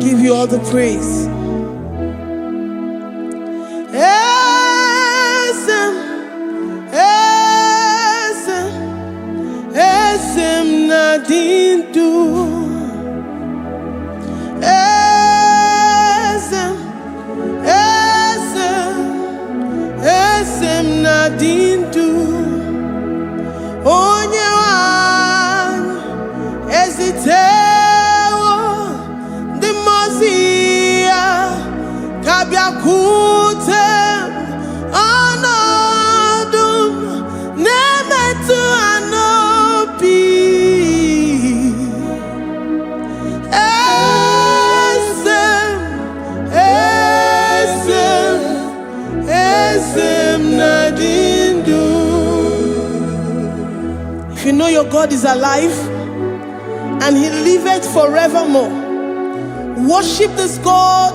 Give you all the praise. Eze m, eze m, eze m na-adị ndụ. Eze m, eze m, eze m na-adị ndụ. Onye nwe anyị ezitewo ndị mmụọ ozi ya ka bịakwute m. Ọnọdụ m na-emetụ ha n'obi. Eze m, eze m, eze m na-adị ndụ. If you know your God is alive and he liveth forevermore, worship this God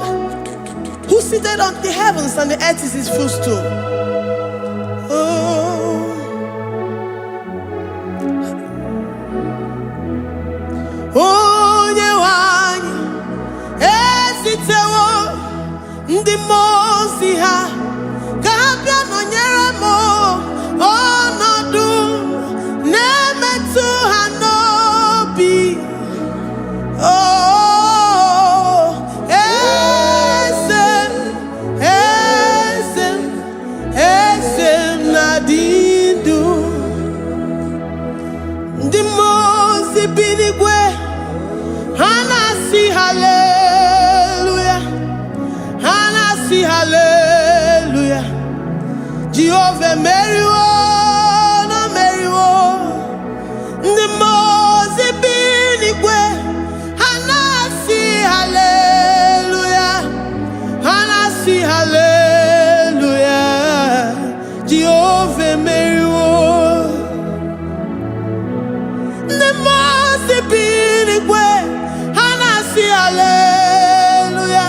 who seated on the heavens and the earth is his footstool. Oh. Onye nwe anyị ezitewo ndị mmụọ ozi ha ka ha bịa nọnyere m. Ọnọdụ na-emetụ ha n'obi. Oh, eze m, eze m, eze m na-adị ndụ. Ndị mmụọ ozi bi n'igwe, ha na-asị haleluya, ha na-asị haleluya. Jehova emeriwo na meriwo. Ndị mmụọ ozi bi n'igwe, ha na-asị haleluya, ha na-asị haleluya. Jehova emeriwo. Ndị mmụọ ozi bi n'igwe, ha na-asị haleluya,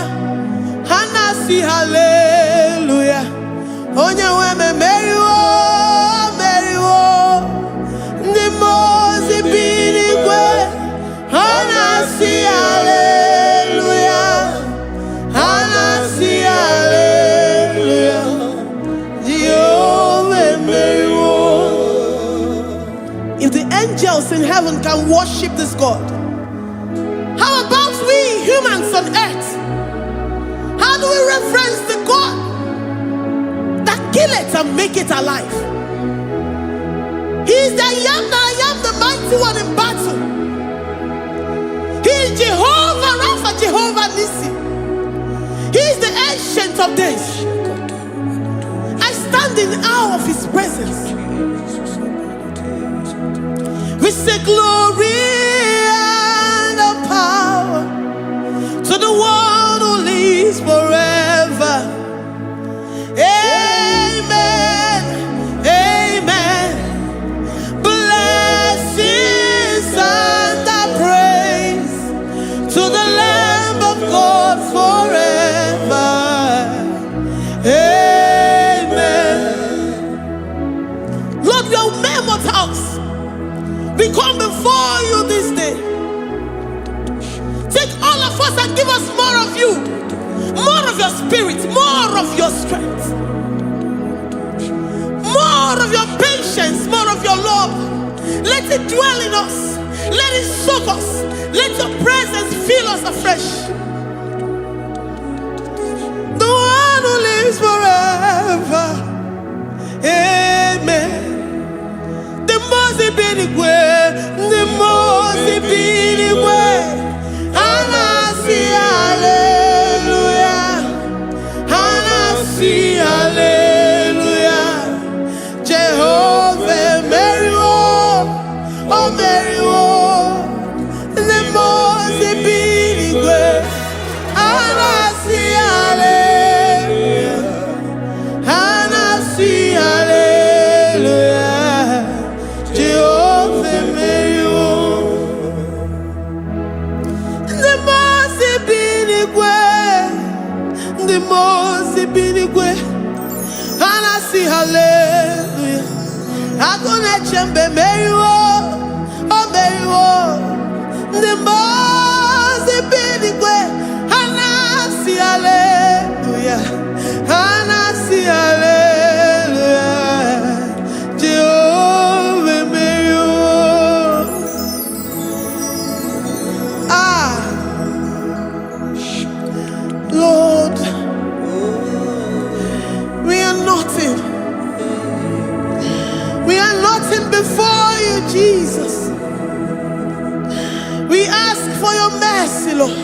ha na-asị haleluya. Onye nwe m emeriwo, meriwo. Ndị mmụọ ozi bi n'igwe, ha na-asị haleluya, ha na-asị haleluya. Jehova emeriwo. If the angels in heaven can worship this God, how about we humans on earth? How do we reverence the God that kill it and make it alive? He is the I am that I am, the mighty one in battle. He is Jehovah Rapha, Jehovah Nissi. He is the Ancient of Days. I stand in awe of his presence. We say glory and the power to the one who lives forever. Amen. Amen. Blessings and the praise to the Lamb of God forever. Amen. Lord, we are mere mortals. We come before you this day. Take all of us and give us more of you, more of your spirit, more of your strength, more of your patience, more of your love. Let it dwell in us. Let it soak us. Let your presence fill us afresh. The one who lives forever. Amen. The mmụọ bi n'igwe, ndị mmụọ ozi bi n'igwe, ha na-asị haleluya, ha na-asị haleluya. Jehova emeriwo, o meriwo. Ndị mmụọ ozi bi n'igwe, ha na-asị haleluya, ha na-asị haleluya. Jehova emeriwo. Ndị mmụọ ozi bi n'igwe, ndị mmụọ ozi bi n'igwe, ha na-asị haleluya. Agụ na-eche mba emeriwo, o meriwo. Ndị mmụọ ozi bi n'igwe, ha ask for your mercy, Lord.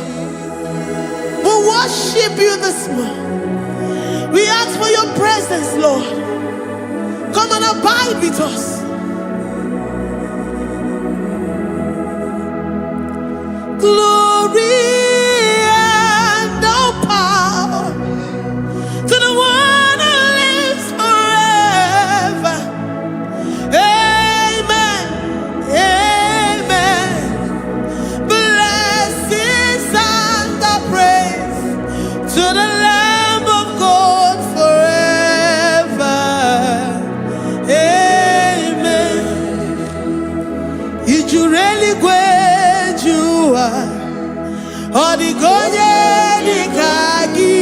We worship you this morning. We ask for your presence, Lord. Come and abide with us. Glory and all power to the one who lives forever. Amen. Amen. Blessings and the praise to the Lamb of God forever. Amen. I juru eluigwe ju ụwa, ọ dịghị onye dị ka gị.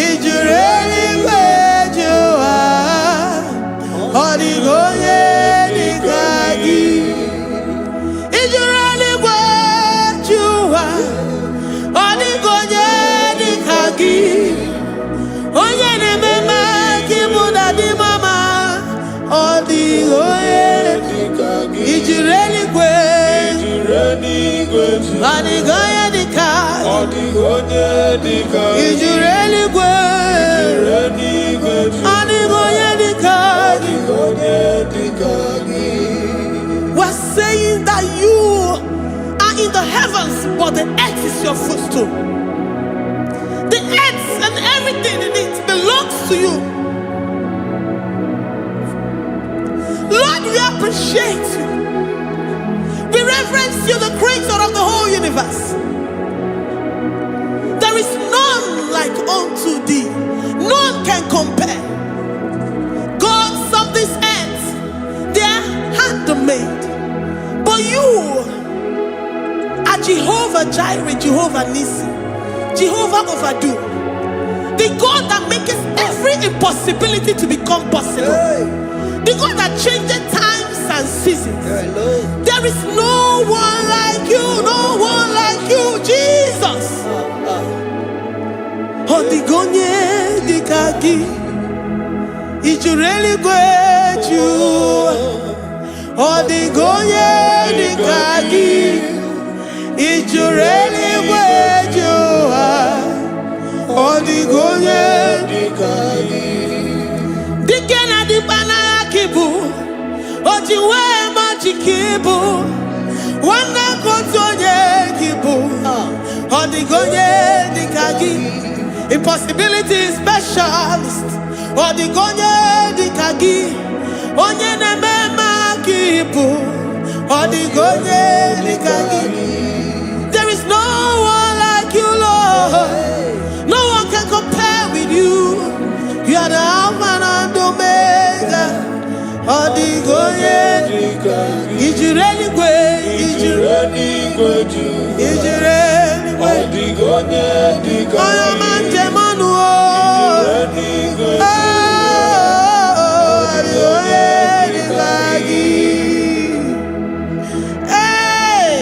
I juru eluigwe ju ụwa, ọ dịghị onye dị ka gị. I juru eluigwe ju ụwa, ọ dịghị onye dị ka gị. Onye na-eme mma ka ịbụ na dị mama, ọ dịghị onye. I juru eluigwe, ọ dịghị onye dị ka. Ọ dịghị onye dị ka. I juru eluigwe, Eluigwe. Ọ dịghị onye dị ka. Ọ dịghị onye dị ka gị. We're saying that you are in the heavens, but the earth is your footstool. The earth and everything in it belongs to you. Lord, we appreciate you. We reverence you, the creator of the whole universe. There is none like unto thee. None can compare. Gods of this earth, they are handmade. But you are Jehovah Jireh, Jehovah Nissi, Jehovah Overdo, the God that makes every impossibility to become possible, the God that changes times and seasons. There is no one like you, no one like you, Jesus. Ọ dịghị onye dị ka gị, i juru eluigwe ju ụwa. Ọ dịghị onye dị ka gị, i juru eluigwe ju ụwa. Ọ dịghị onye. Dị ka gị. Dike na dịkpa n'agha ka ị bụ, o ji wee ma ji ka ị bụ, nwanne ka otu onye ka ị bụ. Ọ dịghị onye dị ka gị, impossibility specialist. Ọ dịghị onye dị ka gị, onye na-eme mma ka ị bụ. Ọ dịghị onye dị ka gị. There is no one like you, Lord. No one can compare with you. You are the Alpha and Omega. Ọ dịghị onye. Dị ka gị. I juru eluigwe, i juru Eluigwe ju. I juru Ọ eluigwe. dịghị onye dị ka Onye gị. ọma njem ọnụ o. Eluigwe. Oh, ọ dịghị onye dị ka gị. Hey!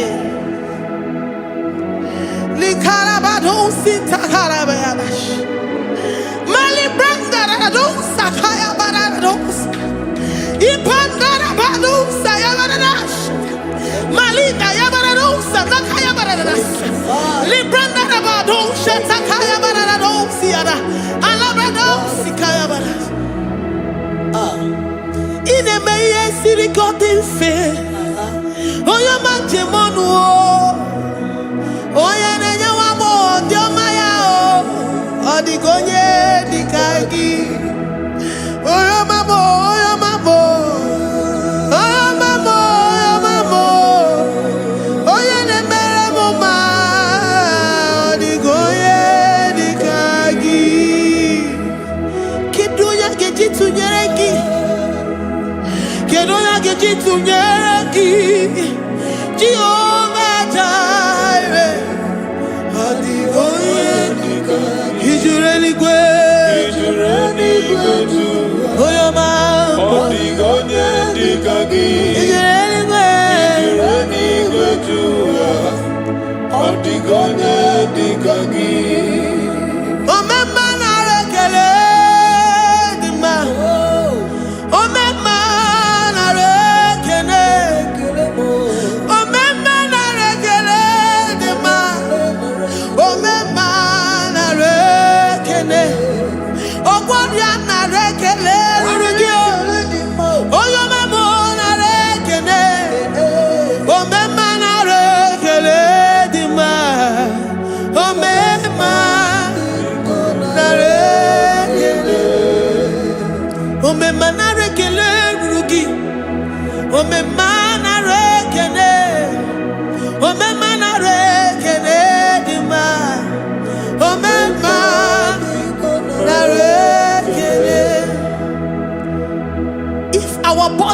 Likarabadosi takarabayabash. Mali brandaradosa kayabarados. Ipandarabadosa yabaradas. Malika yabaradosa nakayabaradas. Librandarabadosa takayabaradosi yada. Alabradosi kayabaras. Ị na-eme ihe siri ka ọ dị mfe. Onye ọma njem ọnụ o. Onye na-enye nwa agbọghọ ndị ọma ya o. Ọ dịghị onye dị ka gị. Onye ọma m, onye ọma m, onye ọma m, onye ọma m, onye na-emere m mma, ọ dịghị onye dị ka gị. Kedu onye a ga-eji tụnyere gị? Kedu onye a ga-eji tụnyere gị? Jehova Jireh, ọ dịghị onye. Dị ka gị. I juru eluigwe, I juru eluigwe ju. Onye ọma. Ọ dịghị onye dị ka gị. I juru eluigwe. Juru eluigwe ju. Ọ dịghị onye dị ka gị. Omemma, nara ekele dị mma. Omemma, nara ekele.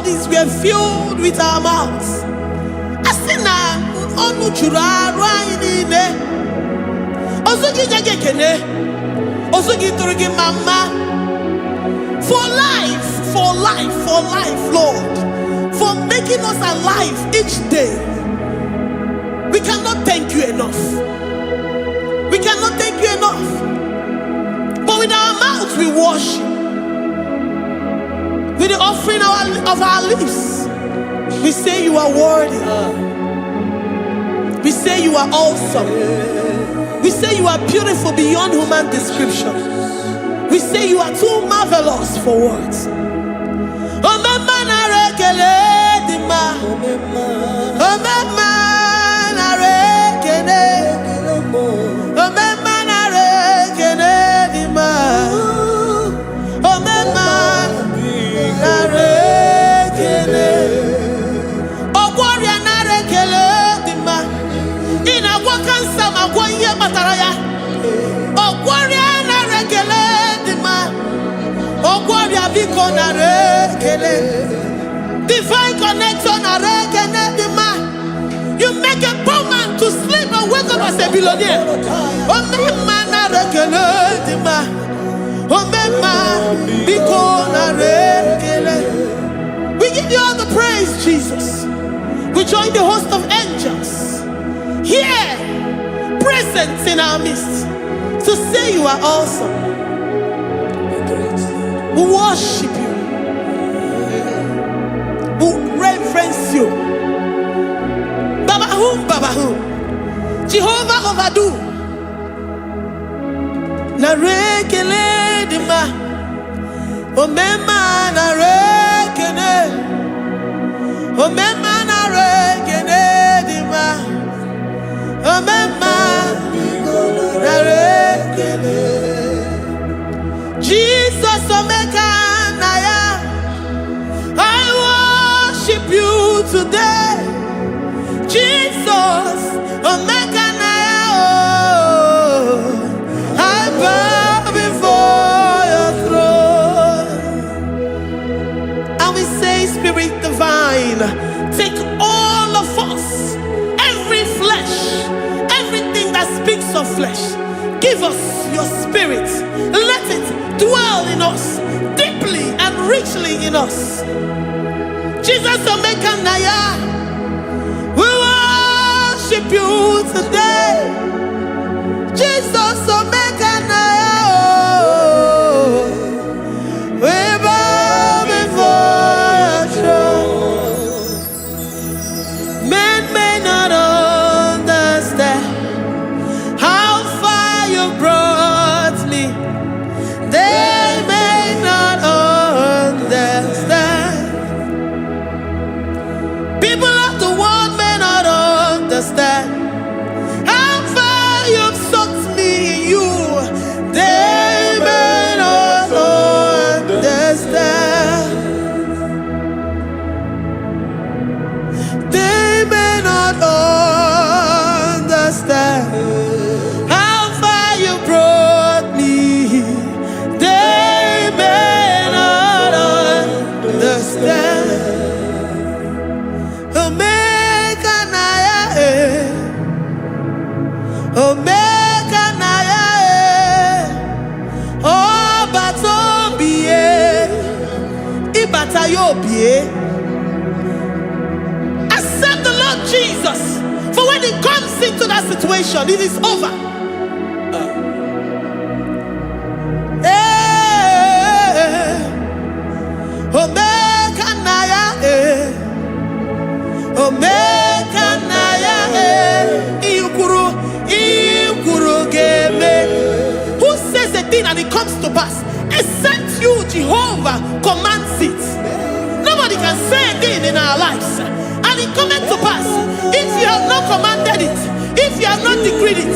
bodies were filled with our mouths, a sị na ọnụ juru arụ anyị niile, ozu gị nye gị ekene, ozu gị tụrụ gị mma mma. For life, for life, for life, Lord, for making us alive each day. We cannot thank you enough. We cannot thank you enough. But with our mouths we worship. With the offering of our lips, we say you are worthy. We say you are awesome. We say you are beautiful beyond human description. We say you are too marvelous for words. Omemma, nara ekele dị mma. Omemma, nara ekele. Omemma, nara ekele dị mma. Omemma, nara ekele. Ọgwọ ọrịa, nara ekele dị mma. Ị na-agwọ kansa ma gwọ ihe kpatara ya. Ọgwọ ọrịa, nara ekele dị mma. Ọgwọ ọrịa, biko nara ekele. Divine connector, nara ekele dị mma. You make a poor man to sleep and wake up as a billionaire. Omemma, nara ekele dị mma. Omemma, biko nara ekele. We give you all the praise, Jesus. We join the host of angels here present in our midst to say you are awesome. We worship you. We reverence you. Baba whom, Baba whom. Jehovah overdo. Nara ekele dị mma. Omemma, nara ekele. Omemma, nara ekele dị mma. Omemma, nara ekele. Jesus Omeka Naya, I worship you today. Jesus Omeka Naya, oh, I bow before your throne. And we say, Spirit divine, take all of us, every flesh, everything that speaks of flesh. Give us your spirit. Let it dwell in us deeply and richly in us. Jesus Omeka Naya, we worship you today. Jesus Omeka Naya, oh, we bow before your throne. Men may not understand how far you brought me. They may not understand. People of the world may not understand how far you've sought me in you. They may not understand. They may not understand how far you brought me. They may not understand. Omega Naya, eh. Omega Naya, eh. Ọba tó bìí, ìbàtà yóò bìí. Accept the Lord Jesus. For when he comes into that situation, it is over. Eh, Omega Naya, eh. Omega Naya, eh. Ikwuru, ikwuru ga-eme. Who says a thing and it comes to pass? Except you, Jehovah, commands it. Nobody can say a thing in our lives and it cometh to pass if you have not commanded it, if you have not decreed it.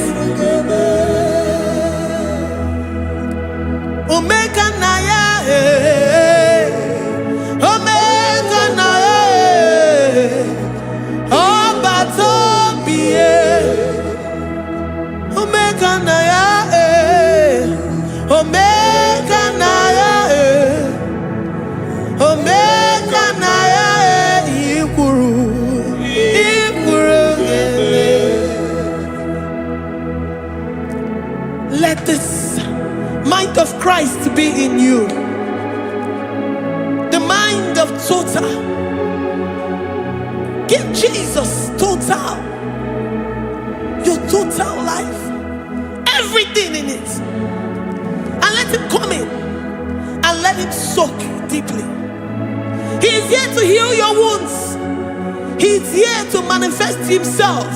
Omega Naya, eh. Omega Naya, eh. Ọba tó bí e. Omega Naya, eh. Omega Naya, eh. Omega Naya. Christ be in you. The mind of total. Give Jesus total. Your total life. Everything in it. And let him come in and let him soak you deeply. He is here to heal your wounds. He is here to manifest himself.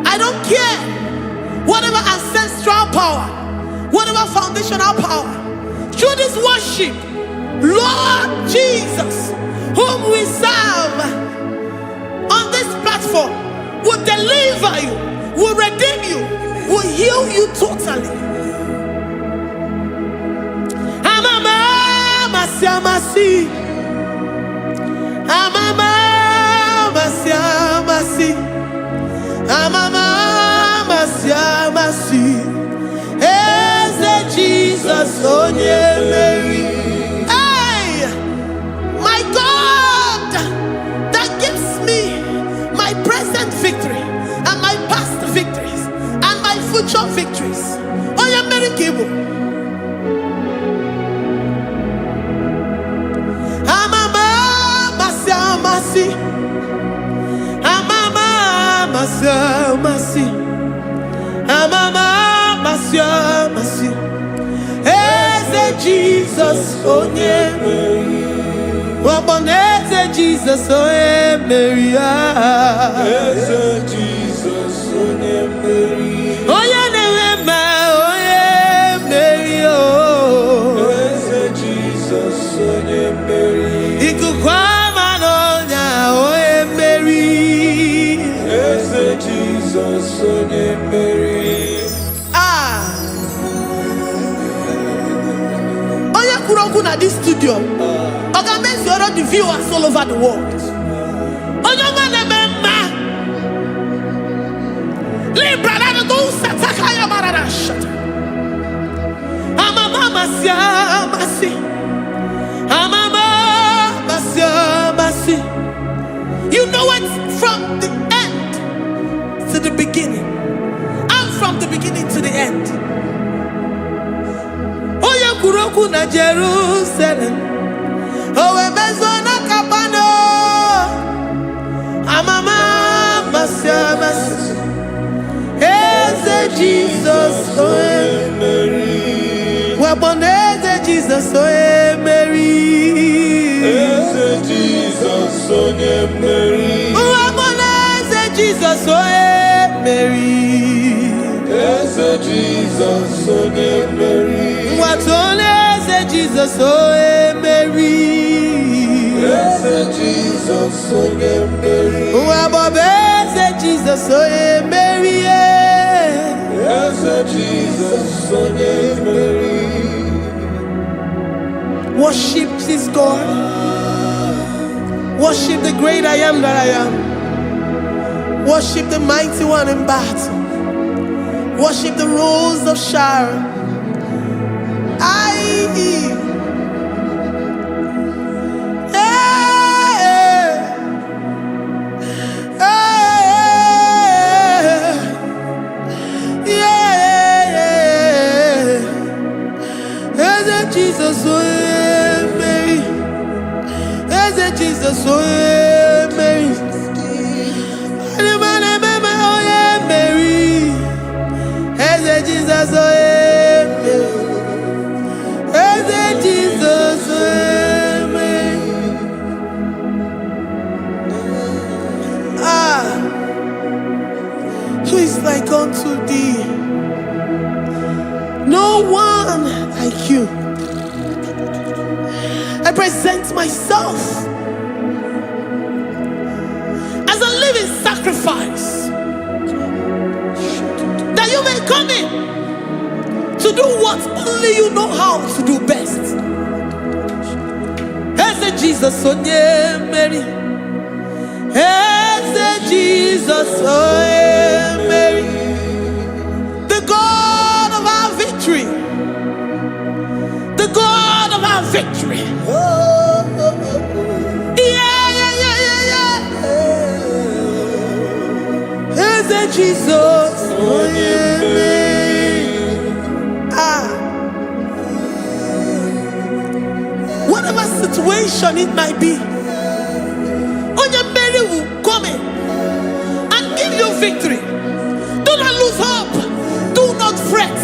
I don't care whatever ancestral power, whatever foundational power. Through this worship, Lord Jesus, whom we serve on this platform, will deliver you, will redeem you, will heal you totally. Amama, masi, amasi. Amama, masi, amasi. Amama, masi, amasi. Eze Jesus, onye mmeri. Hey, my God, that gives me my present victory and my past victories and my future victories. Onye mmeri ka ị bụ. Amama, amasị, amasị. Amama, amasị, amasị. Amama, amasị, amasị. Eze Jesus, onye mmeri. Ọgbọnọ eze Jesus, onye mmeri. Ah. Eze Jizọs onye mmeri. Onye na-enwe mma, onye mmeri. Oh. Eze Jizọs onye mmeri. Ikuku ama n'ọnya, onye mmeri. Eze Jizọs onye mmeri. Ah. Onye kwuru okwu na this studio, ọ ga-emezuoro the viewers all over the world. Onye ọma na-eme mma. Libra na do sataka ya barara shata. Amama amasị amasị. Amama amasị amasị. You know it from the end to the beginning. And from the beginning to the end. Onye kwuru okwu na Jerusalem, o wee mezuo na Kapanọm. Amama amasị amasị. Eze Jizọs onye Mmeri. Wakpo eze Jizọs onye mmeri. Eze Jizọs onye mmeri. Wakpo eze Jizọs onye mmeri. Eze Jizọs onye mmeri. Nwatụ eze Jizọs onye mmeri. Eze Jizọs onye mmeri. Nwa eze Jizọs onye mmeri. Eze Jizọs onye mmeri. Worship this God. Worship the great I am that I am. Worship the mighty one in battle. Worship the Rose of Sharon. I. Hey, hey, yeah. Eze Jesus, onye mmeri. Eze Jesus, onye mmeri. Onye onye mmeri. Eze Jesus, onye mmeri. Eze Jesus, onye mmeri. Ah, who is like unto thee? No one like you. I present myself as a living sacrifice that you may come in to do what only you know how to do best. Eze Jesus onye mmeri. Eze Jesus onye mmeri. The God of our victory. The God of our victory. Yeah. Eze Jesus onye mmeri. Ah. situation it might be, Onye mmeri will come in and give you victory. Do not lose hope. Do not fret.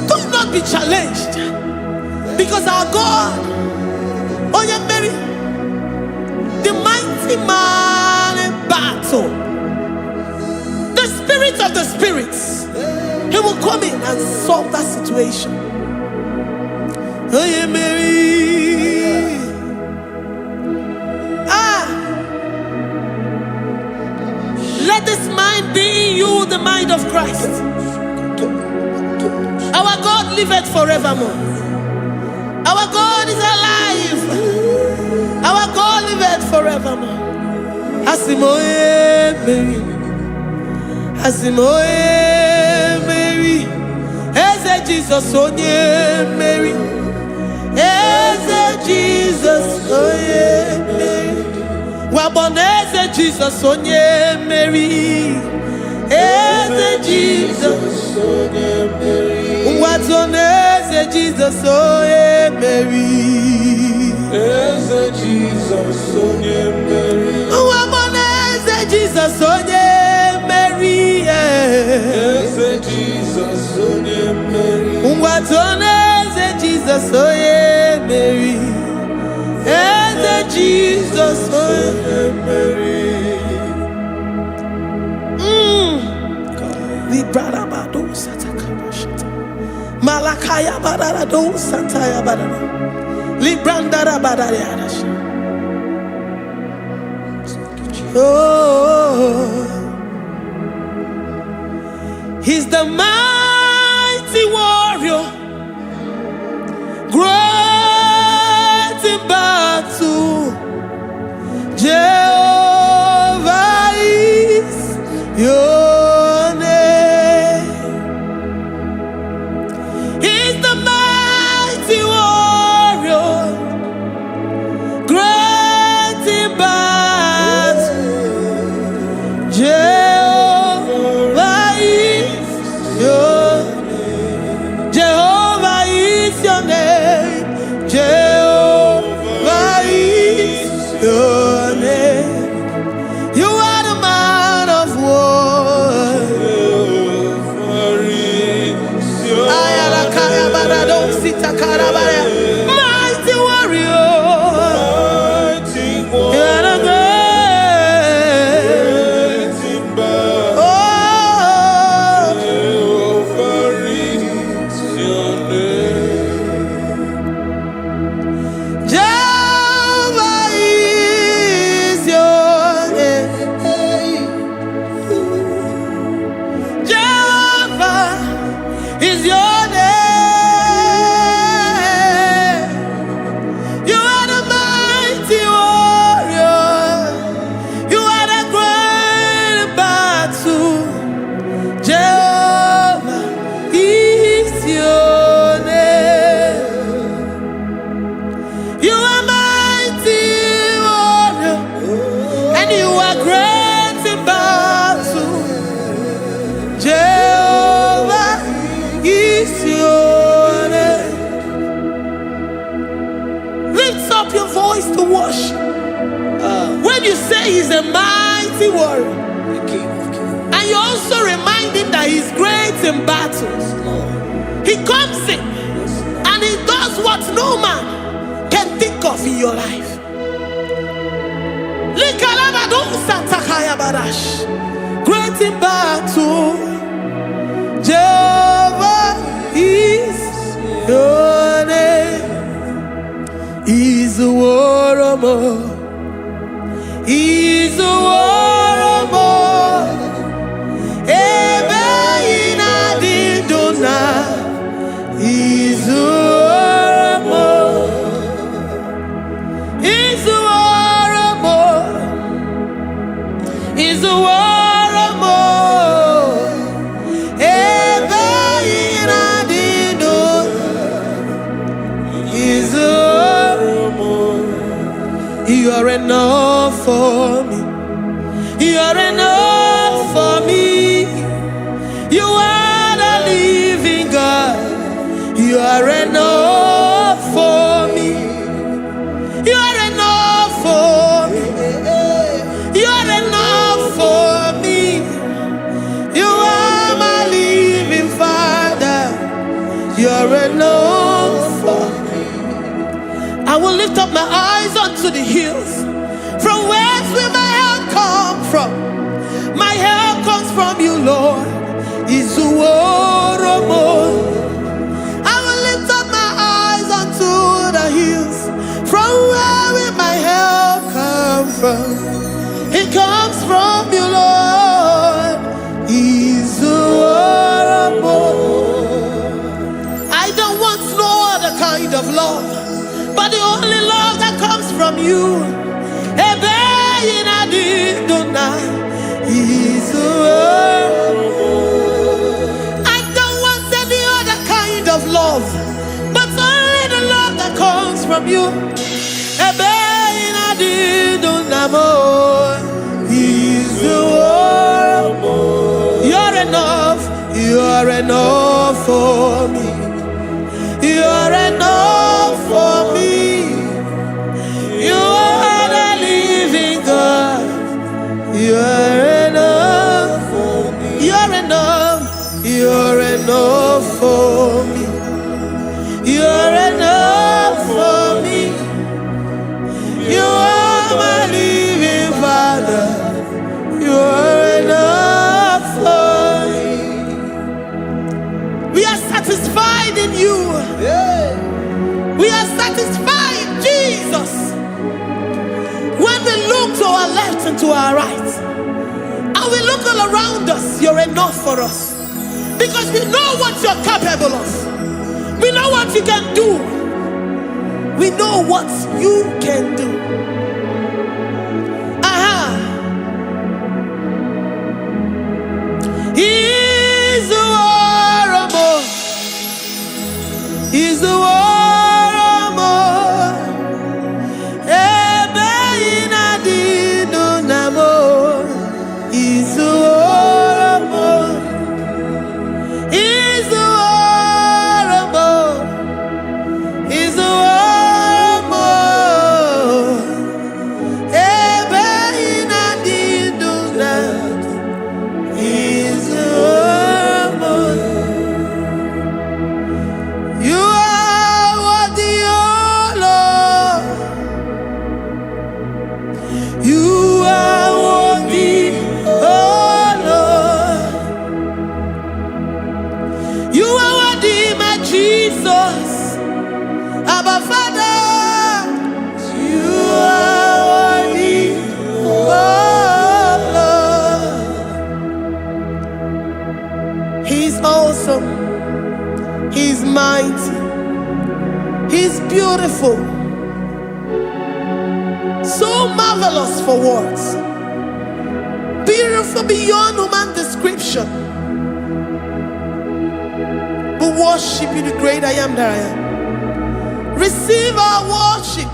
Do not be challenged. Because our God, Onye mmeri, the mighty man in battle, the spirit of the spirits, he will come in and solve that situation. Onye mmeri. Ah, let this mind be in you, the mind of Christ. Our God liveth forevermore. Our God is alive. Our God liveth forevermore. Asị m onye mmeri. Asị m onye mmeri. Eze Jizọs onye mmeri. Eze Jizọs onye mmeri. Gwabọ na Eze Jizọs onye mmeri. Eze Jizọs. Onye mmeri. Ngwatụ na Eze Jizọs onye mmeri. Eze Jizọs onye mmeri. Nwabọ na Eze Jizọs onye mmeri. Eze Jizọs onye mmeri. Ngwatụ na Eze Jizọs onye mmeri. Eze Jizọs onye Onye mmeri. Librarabado satakabashata. Malakaya bararado santaya barara. Librandara barariarash. Oh, he's the mighty warrior, great in battle. Jehovah is your name. He's the mighty warrior, great in battle. Jehovah is your Jehovah is your name. Jehovah is your name. You are the man of war. Jehovah is your Ayalakaya barado sitakarabaya. Mighty warrior. Mighty You are the warrior. great. Great in battle. Oh. Jehovah is your name. Jehovah is your name. Jehovah is your name. You are the mighty warrior. You are the great battle. Jehovah is your name. You are mighty warrior, and you are great in battle. Jehovah is your name. Lift up your voice to worship. When you say he's a mighty warrior, The King of Kings. and you also remind him that he's great in battles, Lord. he comes in and he does what no man can think of in your life. Likalabadosatakayabash. Great in battle, Jehovah is your name. Is a war Is a war Ebe ị na-adị ndụ na Izuomo. Izuomo. Izuomo. Ebe ị na-adị ndụ Izuomo. You are enough for me. You are enough for me. You are the living God. You are enough for me. You You're enough for me. I will lift up my eyes unto the hills. From whence will my help come from? My help comes from you, Lord. Izuworo mo. I will lift up my eyes unto the hills. From where will my help come from? It comes from you, Lord. Izuworo mo. I don't want no other kind of love, but the only love that comes from you. Ebe ị na-adị ndụ na Izuworo. I don't want any other kind of love, but only the love that comes from you. Ebe ị na-adị ndụ na mo, Izuworo. You're enough, you're enough for me. You're enough for me. You are the living God. You're enough for me. You're enough. You're enough for me. You're enough for me. You are my living Father. You are enough for me. We are satisfied in you. We are satisfied, Jesus. When we look to our left and to our right, and we look all around us, you're enough for us. Because we know what you're capable of. We know what you can do. We know what you can do. Aha. Izuworo mo. Izuworo mo. Ebe ị na-adị ndụ na mo. Izuworo mo. Izuworo mo. Izuworo mo. Ebe ị na-adị ndụ na Izuworo mo. You are worthy, O Lord. You are worthy, O Lord. You are worthy, my Jesus. Abba Father. You are worthy, O Lord. He's awesome. He's mighty. He's beautiful. So marvelous for words. Beautiful beyond human description. We worship you, the great I am that I am. Receive our worship.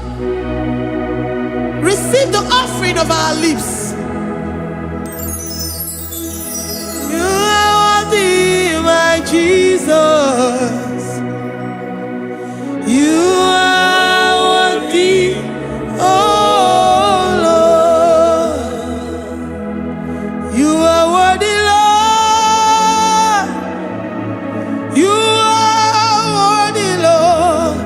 Receive the offering of our lips. You are worthy, my Jesus. You are worthy, oh Lord. You are worthy, Lord. You are worthy, Lord.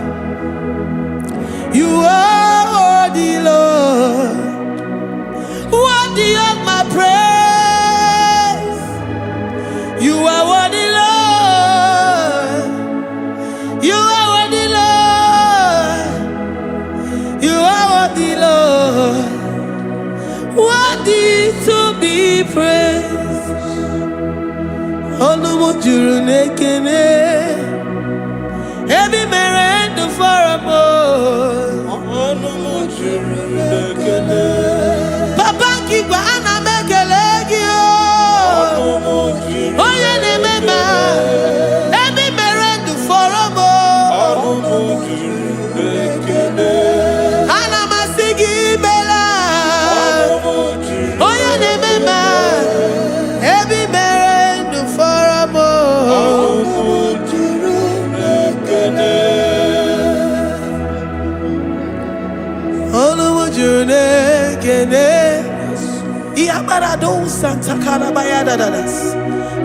You are worthy, Lord. Worthy of my praise. You are worthy, Lord. You are worthy, Lord. You are worthy, Lord. Worthy to be praised. Ọnụ m juru n'ekele. Ebe i mere ndụ fọrọ m. Ọnụ m juru n'ekele. Papa nke igwe, ana m ekele gị o. Ọnụ m juru. Onye na-eme ma ebe i mere ndụ fọrọ m. Ọnụ m juru n'ekele. Ana m asị gị imela. Ọnụ m juru. Onye na-eme ma ebe i mere ndụ fọrọ m. Ọnụ m juru n'ekele. Ọnụ m juru n'ekele. Yabarado santakarabaya dadadas.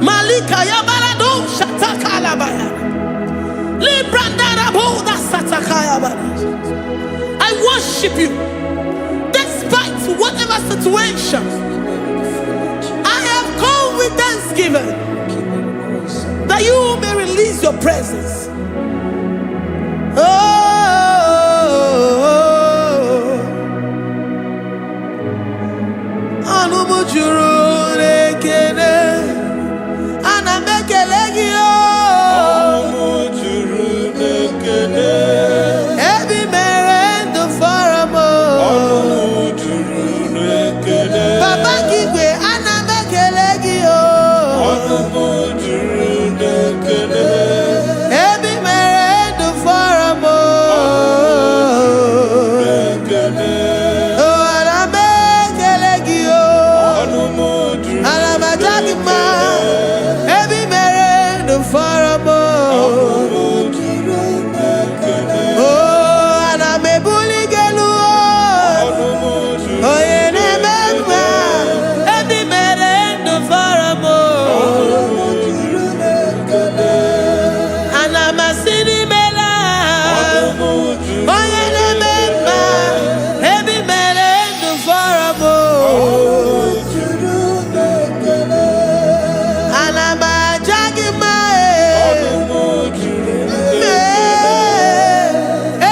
Malika yabarado shatakalabaya. I worship you despite whatever situation. I have come with thanksgiving that you may release your presence. Oh, ọnụ m juru n'ekele, ana m ekele gị o. Ọnụ m juru n'ekele. Ebe i mere ndụ fọrọ m o. Ọnụ m juru n'ekele. Papa gị igwe, ana m ekele gị o. Ọnụ m juru n'ekele. Ebe i mere ndụ fọrọ m o. N'ekele. Oh, ana m ekele gị o. Ọnụ m juru Ana m aja gị mma. n'ekele. Ebe i mere ndụ fọrọ m o. Ọnụ m juru n'ekele. Oh, ana m ebuli gị elu o. Ọnụ m juru Onye na-eme mma, ebe i mere ndụ fọrọ m o. Ọnụ m juru n'ekele. Ana m asị n'imela. Ọnụ m juru Onye na-eme mma, ebe i mere ndụ fọrọ m o. juru n'ekele. Ana m aja gị mma e. Ọnụ m juru Ee,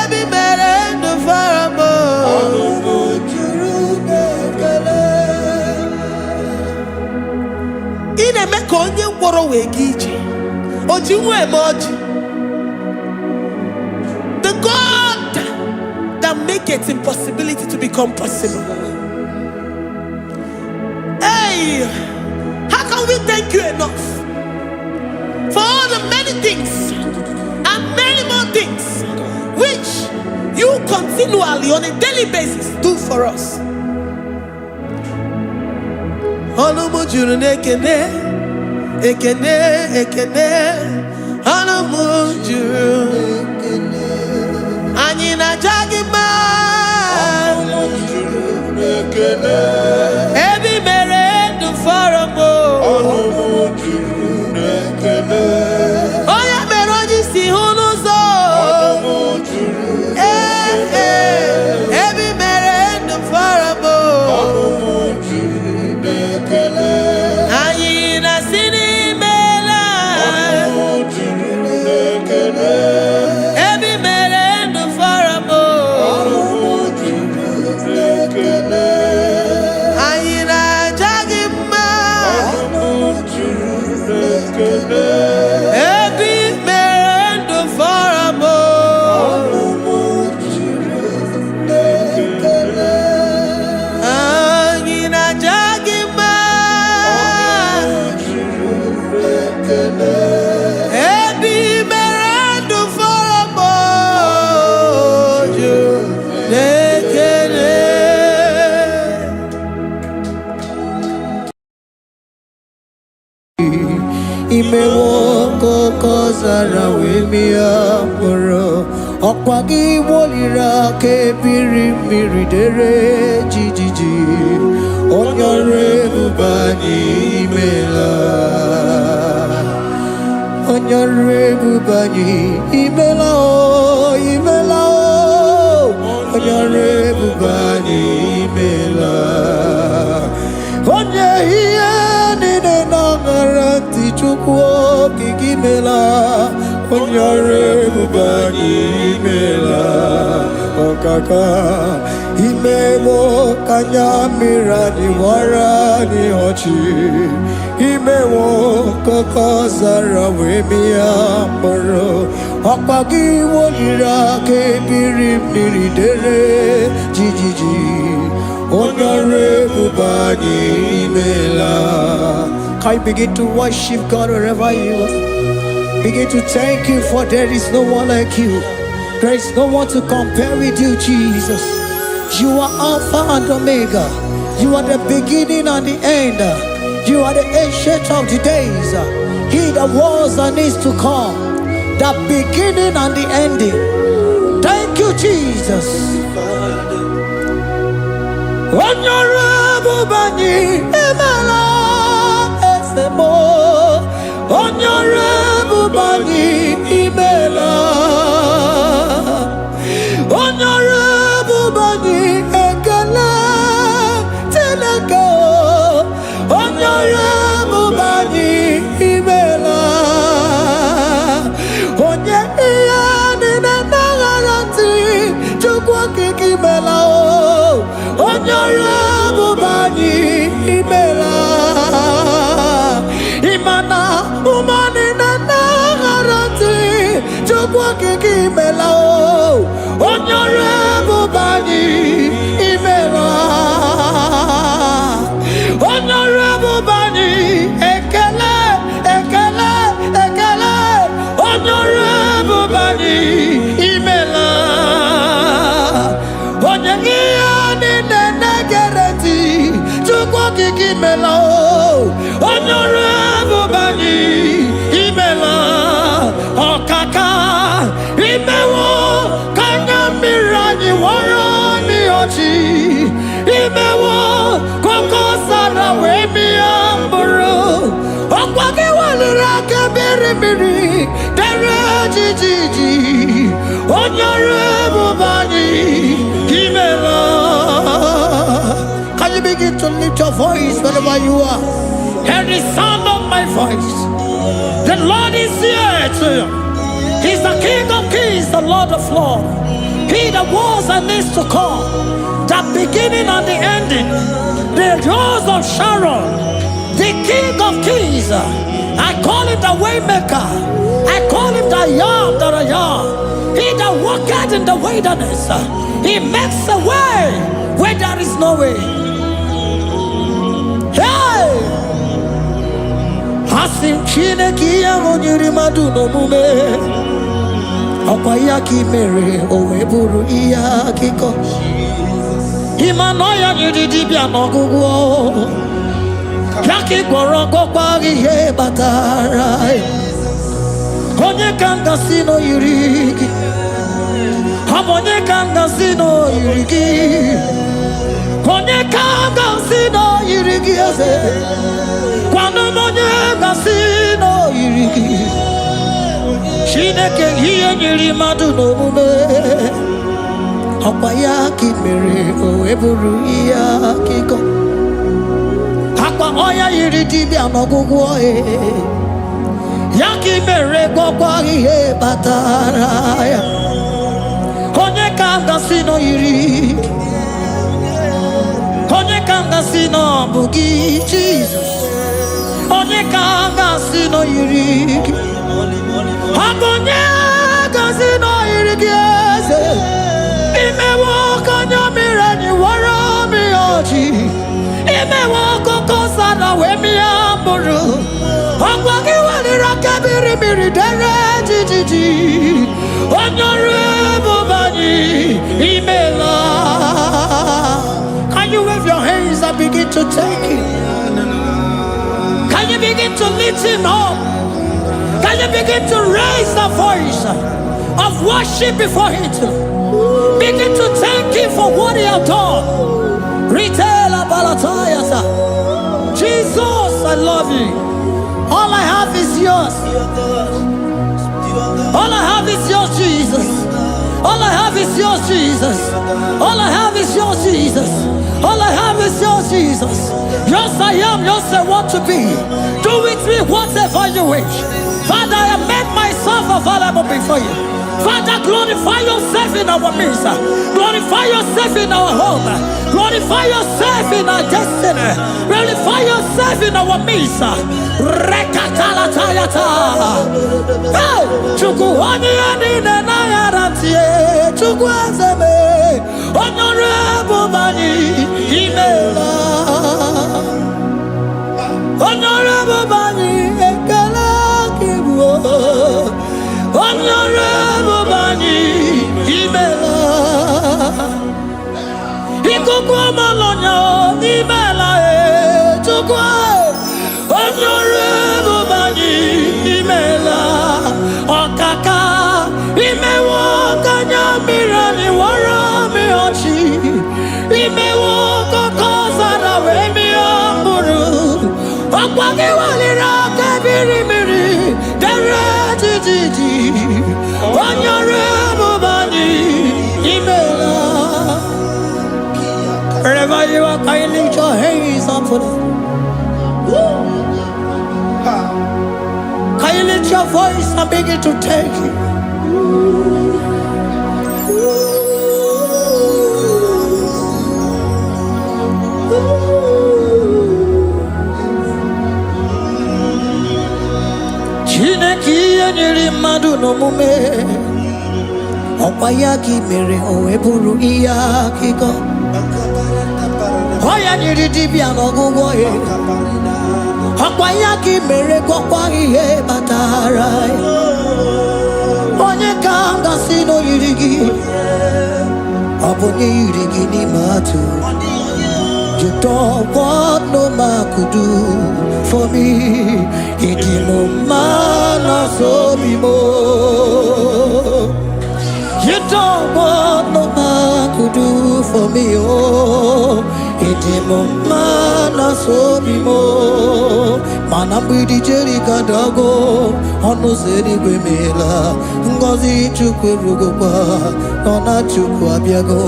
ebe i mere ndụ fọrọ m o. Ọnụ m juru n'ekele. Ị na-eme ka onye ngwọrọ wee gaa ije. O ji nwa eme ọjị. The God that maketh impossibility to become possible. Hey, how can we thank you enough for all the many things and many more things which you continually on a daily basis do for us? Ọnụ m juru n'ekene, ekene, ekene. Ọnụ m juru. Anyị na-aja gị mma. Ọnụ m juru n'ekele. Ebe i mere ndụ fọrọ m o. Ọnụ m juru n'ekele. Onye mere onye isi hụ n'ụzọ. Ọnụ m juru Ee, ee, ebe i mere ndụ fọrọ m o. Ọnụ m juru n'ekele. Anyị na-asị n'imela. Ọnụ m juru n'ekele. Ebe i mere ndụ fọrọ m o. Ọnụ m juru n'ekele. Anyị na-aja gị mma. Ọnụ m juru n'ekele. Ebe i mere ndụ fọrọ m o. Ọnụ m juru n'ekele. Anyị na-aja gị mma. Ọnụ m juru n'ekele. Ebe i mere ndụ fọrọ m o. Juru n'ekele. Imewo ka ọzara wee mịa mkpụrụ, ọkwa gị woliri aka ebiri mmiri dere jijiji. Onye ọrụ ebube anyị, imela. Onye ọrụ ebube anyị, imela o, imela o. Onye ọrụ ebube anyị, imela. Onye ihe niile na-aṅara ntị, Chukwu okike, imela. Onye ọrụ ebube anyị, imela. Ọkaka imewo ka anya mmiri anyị wara anyị ọchị. Imewo ka ọzara wee mịa mkpụrụ, ọkwa gị woliri aka ebiri mmiri dere jijiji. Onye ọrụ ebube anyị, imela. Can you begin to worship God wherever you are? Begin to thank you, for there is no one like you. There is no one to compare with you, Jesus. You are Alpha and Omega. You are the beginning and the end. You are the Ancient of the Days. He that was and is to come. The beginning and the ending. Thank you, Jesus. Onye ọrụ ebube anyị, imela. Eze m, onye ọrụ ebube anyị, imela. Chukwu Okike, imela o. Onye ọrụ ebube anyị, imela. Onye ọrụ ebube anyị, ekele, ekele, ekele. Onye ọrụ ebube anyị, imela. Onye ihe niile na-egere ntị, Chukwu Okike, imela o. Onye ọrụ ebube anyị, imela. Ọkaka, imewo ka anya mmiri anyị wọrọ n'ọchị. Imewo koko sara wee mịa mkpụrụ. Ọkwa gị weliri aka mmiri mmiri dere jijiji. Onye ọrụ ebube anyị, imela. Can you begin to lift your voice wherever you are? Hear the sound of my voice. The Lord is here to you. He's the King of Kings, the Lord of Lords. He that was and is to come, the beginning and the ending, the Rose of Sharon, the King of Kings. I call him the Waymaker. I call him the I Am that I Am. He that walketh in the wilderness. He makes a way where there is no way. Hey! Asị m Chineke, ihe ahụ nyere mmadụ n'omume, ọkwa ya ka ị mere o wee bụrụ ihe akụkọ. Ịma na ọya nyere dibịa n'ọgwụgwọ ya ka ị gwọrọ, gwọkwa ihe kpatara ya. Onye ka m gasị na o yiri gị? Ọ bụ onye ka m gasị na o yiri gị? Onye ka m gasị na o yiri gị, eze? Gwanụ m onye gasị na o yiri gị. Chineke, ihe nyere mmadụ n'omume, ọkwa ya ka ị mere o wee bụrụ ihe akụkọ. Akwa ọya yiri dibịa n'ọgwụgwọ ya ka ị mere gwọkwa ihe kpatara ya. Onye ka m gasị na o yiri gị? Onye ka m gasị na ọ bụ gị, Jizọs? Onye ka m gasị na o yiri gị? Ọ bụ onye gasị na o yiri gị, eze? Imewo ka anya mmiri anyị wara mmiri ọchị. Imewo akụkọ sara wee mịa mkpụrụ. Ọgwa gị weliri aka mmiri mmiri dere jijiji. Onye ọrụ ebube anyị, imela. Can you wave your hands and begin to thank him? Can you begin to lift him up? Can you begin to raise the voice of worship before him? Begin to thank him for what he has done. Retailer Balatayasa. Jesus, I love you. All I have is yours. All I have is yours, Jesus. All I have is yours, Jesus. All I have is yours, Jesus. All I have is yours, Jesus. Yours I am, yours I want to be. Do with me whatever you wish. Father, I have made myself available before you. Father, glorify yourself in our midst. Glorify yourself in our home. Glorify yourself in our destiny. Glorify yourself in our midst. Rekatalatayata. Hey! Chukwu, onye ya niile na-aghara ntị, Chukwu eze m, onye ọrụ ebube anyị, imeela. Onye ọrụ ebube anyị, ekele gị bụ. Onye ọrụ ebube anyị, imeela. Ikuku ọmalọnya, imeela e. Chukwu, onye ọrụ ebube anyị, imeela. Ọkaka, imewo ka anya mmiri anyị wara mmiri ọchị. Imewo kọkọ zara wee mịa mkpụrụ. Ọkwa gị weliri aka biri mmiri dere jijiji. Onye ọrụ ebube anyị, imeela. Wherever you are, can you lift your hands up for them? Can you lift your voice and begin to thank him? Chineke, ihe nyere mmadụ n'omume. Ọkwa ya ka i mere o wee bụrụ ihe akụkọ. Ọ ya nyere dibịa n'ọgwụgwọ ya. Ọkwa ya ka i mere gwọkwa ihe kpatara ya. Onye ka m gasị na o yiri gị? Ọ bụ onye yiri gị n'ime atụ. You don't want no man could do for me. Ịdị m mma na sobi m. You don't want no man could do for me. Oh, ịdị m mma na sobi m. Mana mgbidi Jeriko adago, ọnụ ụzọ eluigwe meela. Ngọzi Chukwu erugokwa, nọ na Chukwu abịago.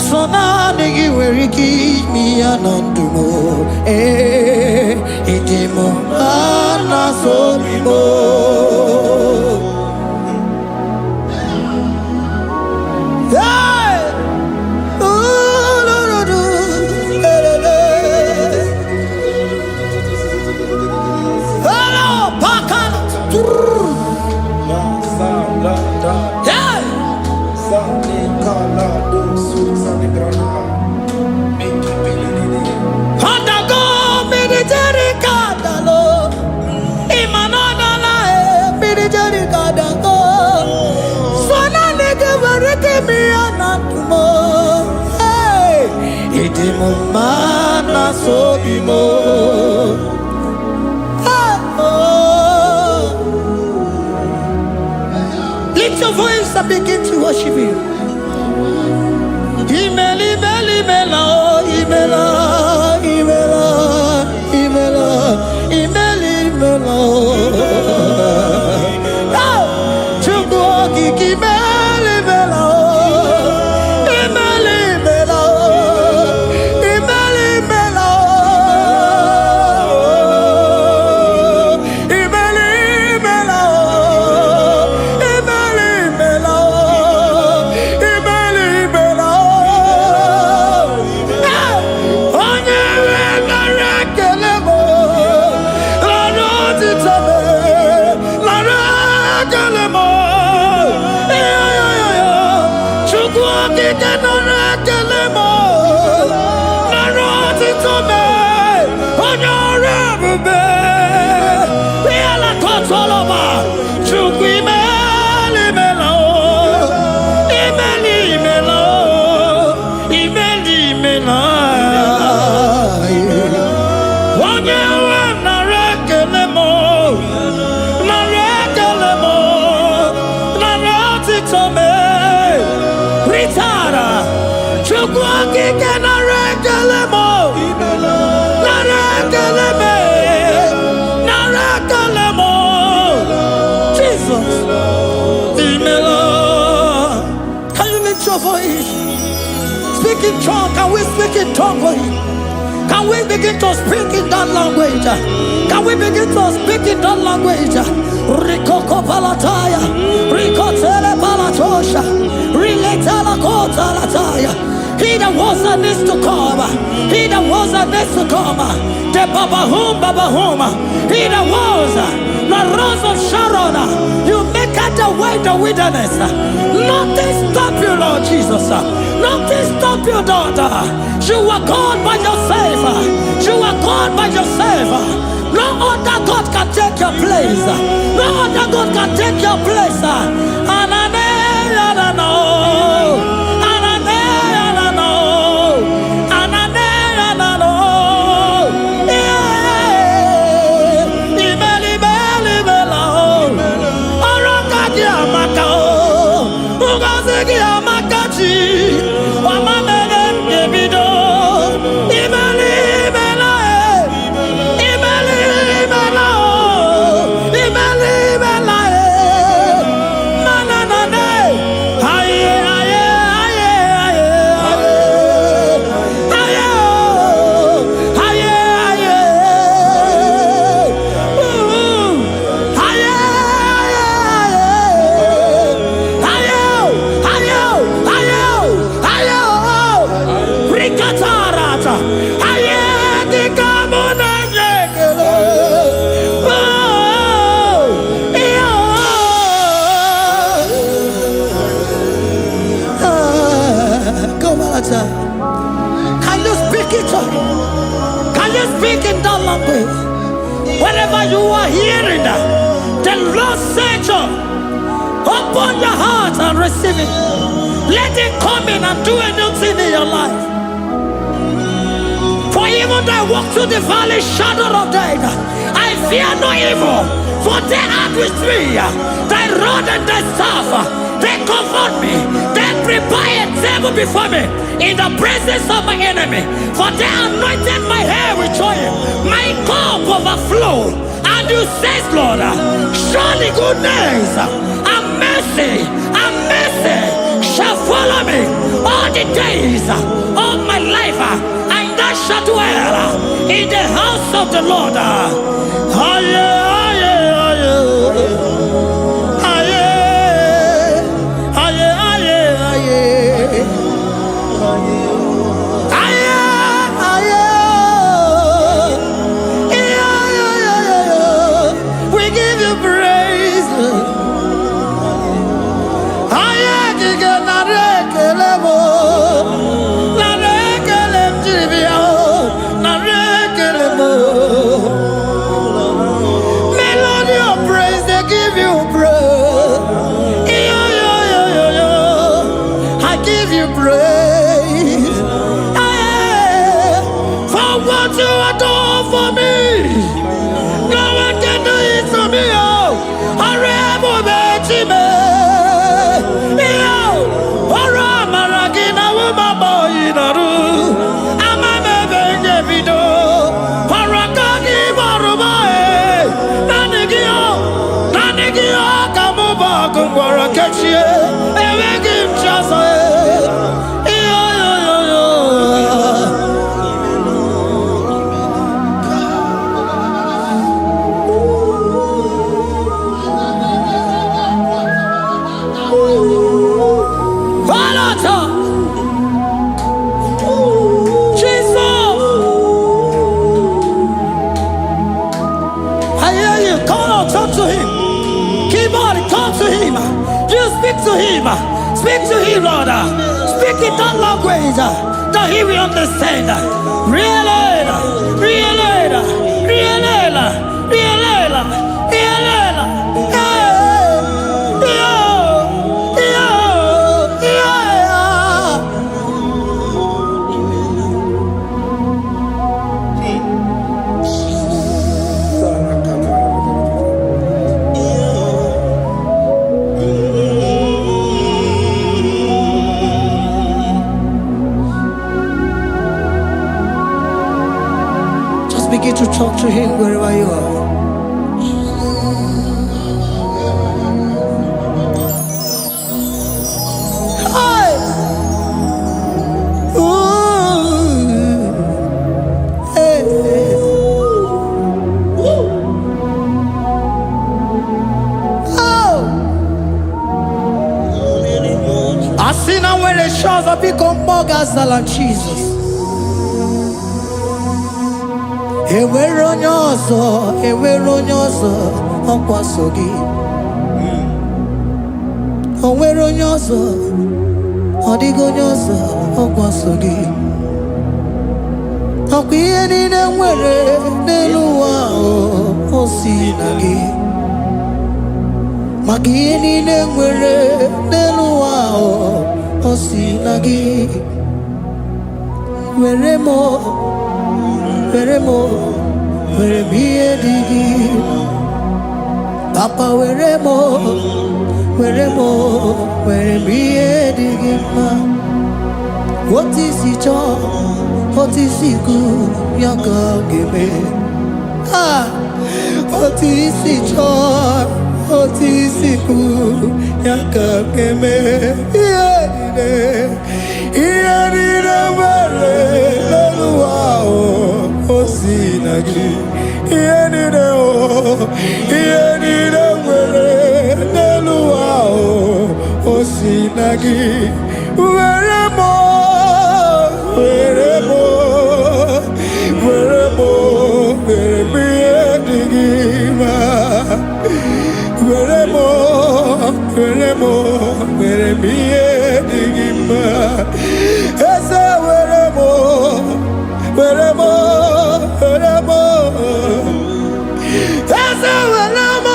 Sọ naanị gị nwere ike ime ya na ndụ m. Ee, ịdị m mma na sobi m. Hey! Ooh, do, do, do. Eh, eh, eh. Hello, Pakan. La sa la da Hey! sa ni ka la do su sa ni grana mi ki pi li li li. Ọdago mmiri Jeriko adalo. Ịma na ọ dala e, mmiri Jeriko adago. So naanị gị nwere ike ime ya na ndụ m. Hey! Ịdị m mma na sobi m. Hey! Oh. Lift your voice and begin to worship Him. Imela, imela, imela, oh, imela, imela, imela, imela, imela, oh. Oh, Chukwu okike imela, imela, oh. Imela, imela, oh. Imela, imela, oh. Imela, imela, oh. Imela, imela, oh. Imela, imela, oh. Hey! Onye nwe nara ekele m, nara otito m, nara ekele m. Iyo, Chukwu okike nara ekele m, nara otito m, onye ọrụ ebube. Ihe kọtọlọba, Chukwu imela, imela, o. Imela, imela, o. Imela, imela. Onye nwe m nara ekele m, nara ekele m, nara otito m. Ritara, Chukwu okike nara ekele m, nara ekele m, nara ekele m. Jesus, imela. Can you lift your voice? Speak in tongue. Can we speak in tongue for him? Can we begin to speak in that language? Can we begin to speak in that language? Rikoko palataya, rikotele palatosha, riletela kotalataya. He that was and is to come, he that was and is to come, the Babahum Babahum, he that was, the Rose of Sharon, you make out the way the wilderness. Nothing stop you, Lord Jesus. Nothing stop you, daughter. You are God by yourself. You are God by yourself. No other God can take your place. No other God can take your place. Anane, anano. Anane, anano. Anane, anano. Yeah. Imeli, imeli, imela, oh. Ọrụ aka gị amaka o. Ngọzi gị amaka chi. Ọma mere m ga-ebido. Imeli, imela, e. Imeli, imela, o. Imeli, imela, e. Mana na na. Aye, aye, aye, aye, aye. Aye, o. Aye, aye. Ooh. Aye, aye, aye. Aye, o. Aye, o. Aye, o. The Lord said, open your heart and receive it. Let it come in and do a new thing in your life. For even though I walk through the valley shadow of death, I fear no evil, for they are with me. Thy rod and thy staff, they comfort me. They prepare a table before me in the presence of my enemy. For they anointed my head with oil, my cup overflow. And you say, Lord, surely goodness and mercy shall follow me all the days of my life, and I shall dwell in the house of the Lord. Aye, aye, aye. Aye, aye, aye, aye. Aye, aye. Yeah, yeah, yeah, yeah. We give you praise, Lord. Aye, kike nara ekele m o. Nara ekele m jiri bịa o. Nara ekele m o. Melody of praise, they give you praise. Yo, yo, yo, yo, yo. I give you praise. Hey, for what you have done for me. No one can do it for me. Oh, ọrụ ebube Chime. Yo, ọrụ amara gị na wụmama oyi nọrụ. Ama m ebe m ga-ebido. Ọrụ aka gị gbọrọ m ee. Naanị gị o, naanị gị o ka mụ bụ ọgụ ngwọrọ kechie. Enweghị m chi ọzọ ee. Yo, yo, yo, yo. Falata! Jesus! I hear you. Come on, talk to him. Keep on, talk to him. You speak to him. Speak to him, Lord. Speak in that language that he will understand. Really, really, really, really, really. Hey, yo, yo, yeah. Just begin to talk to him wherever you are. Hi! Ooh. Hey. Oh! Asị na nwere chi ọzọ, biko mmụọ ga-azala Jizọs. Enwere onye ọzọ, enwere onye ọzọ, ọkwa so gị. O nwere onye ọzọ, ọ dịghị onye ọzọ, ọkwa so gị. Ọkwa ihe niile nwere n'elu ụwa ahụ, o si na gị. Maka ihe niile nwere n'elu ụwa ahụ, o si na gị. Were m, were m, were m ihe dị gị. Papa, were m, were m, were m ihe dị gị mma. Otu isi chọọ, otu isi kwu, ya ka ọ ga-eme. Ah, otu isi chọọ, otu isi kwu, ya ka ọ ga-eme. Ihe niile, ihe niile nwere n'elu ụwa ahụ, o si na gị. Ihe niile o, ihe niile nwere n'elu ụwa ahụ, o si na gị. Were m, were m, were m, were m ihe dị gị mma. Were m, were m, were m ihe dị gị mma. Eze, were m, were m, were m. Eze, were m.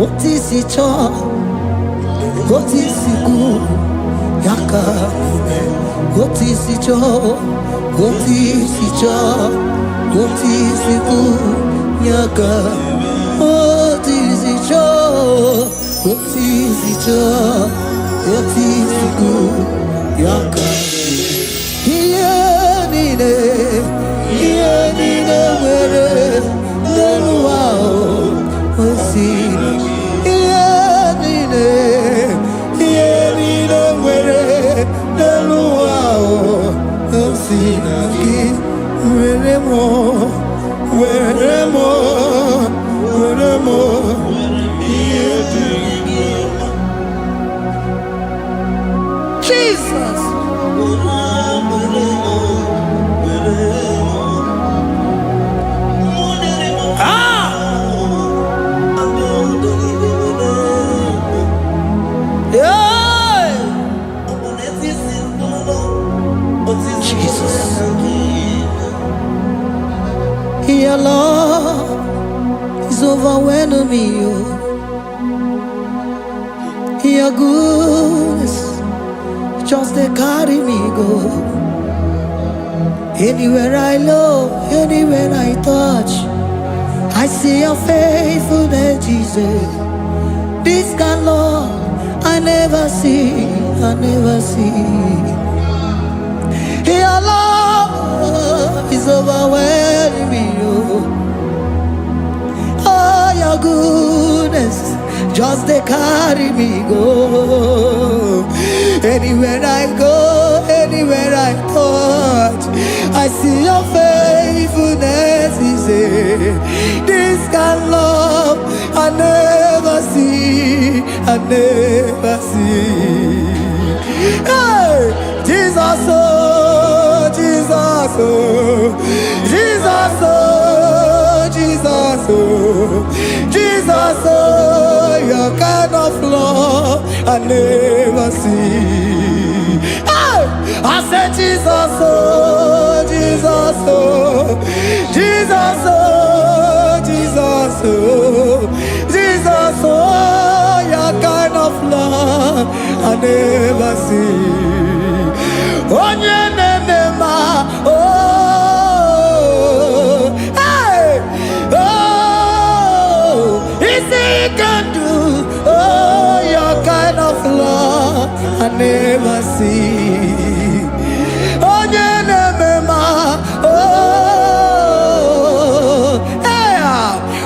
Otu isi chọọ, otu isi kwu, ya ka eme. Otu isi chọọ, otu isi chọọ, otu isi kwu, ya ka. Otu isi chọọ, otu isi chọọ, otu isi kwu, ya ka. Ihe niile, ihe niile nwere n'elu ụwa o si. Ihe niile, ihe niile nwere n'elu ụwa o si na gị. Were m, were m, were m. Ihe dị gị mma. Jesus. Were, were m, were m. Ah! Yeah. Jesus. Your love is overwhelming me, oh. Your goodness just dey carry me go. Anywhere I look, anywhere I touch, I see your faithfulness, Jesus. This kind of love I never see, I never see. Your love is overwhelming me, oh. Oh, your goodness just dey carry me go. Anywhere I go, anywhere I touch, I see your faithfulness. Is this kind of love I never see, I never see. Hey, Jesus, oh, Jesus, oh, Jesus, oh, Jesus, oh, Jesus, oh, your kind of love I never see. Hey, I said, Jesus, oh, Jesus, oh, Jesus, oh, Jesus, oh, Jesus, oh, your kind of love I never see. Onye na-eme mma, oh, hey, oh, isi ike ndụ, oh, your kind of love I never see. Onye na-eme mma, oh, hey,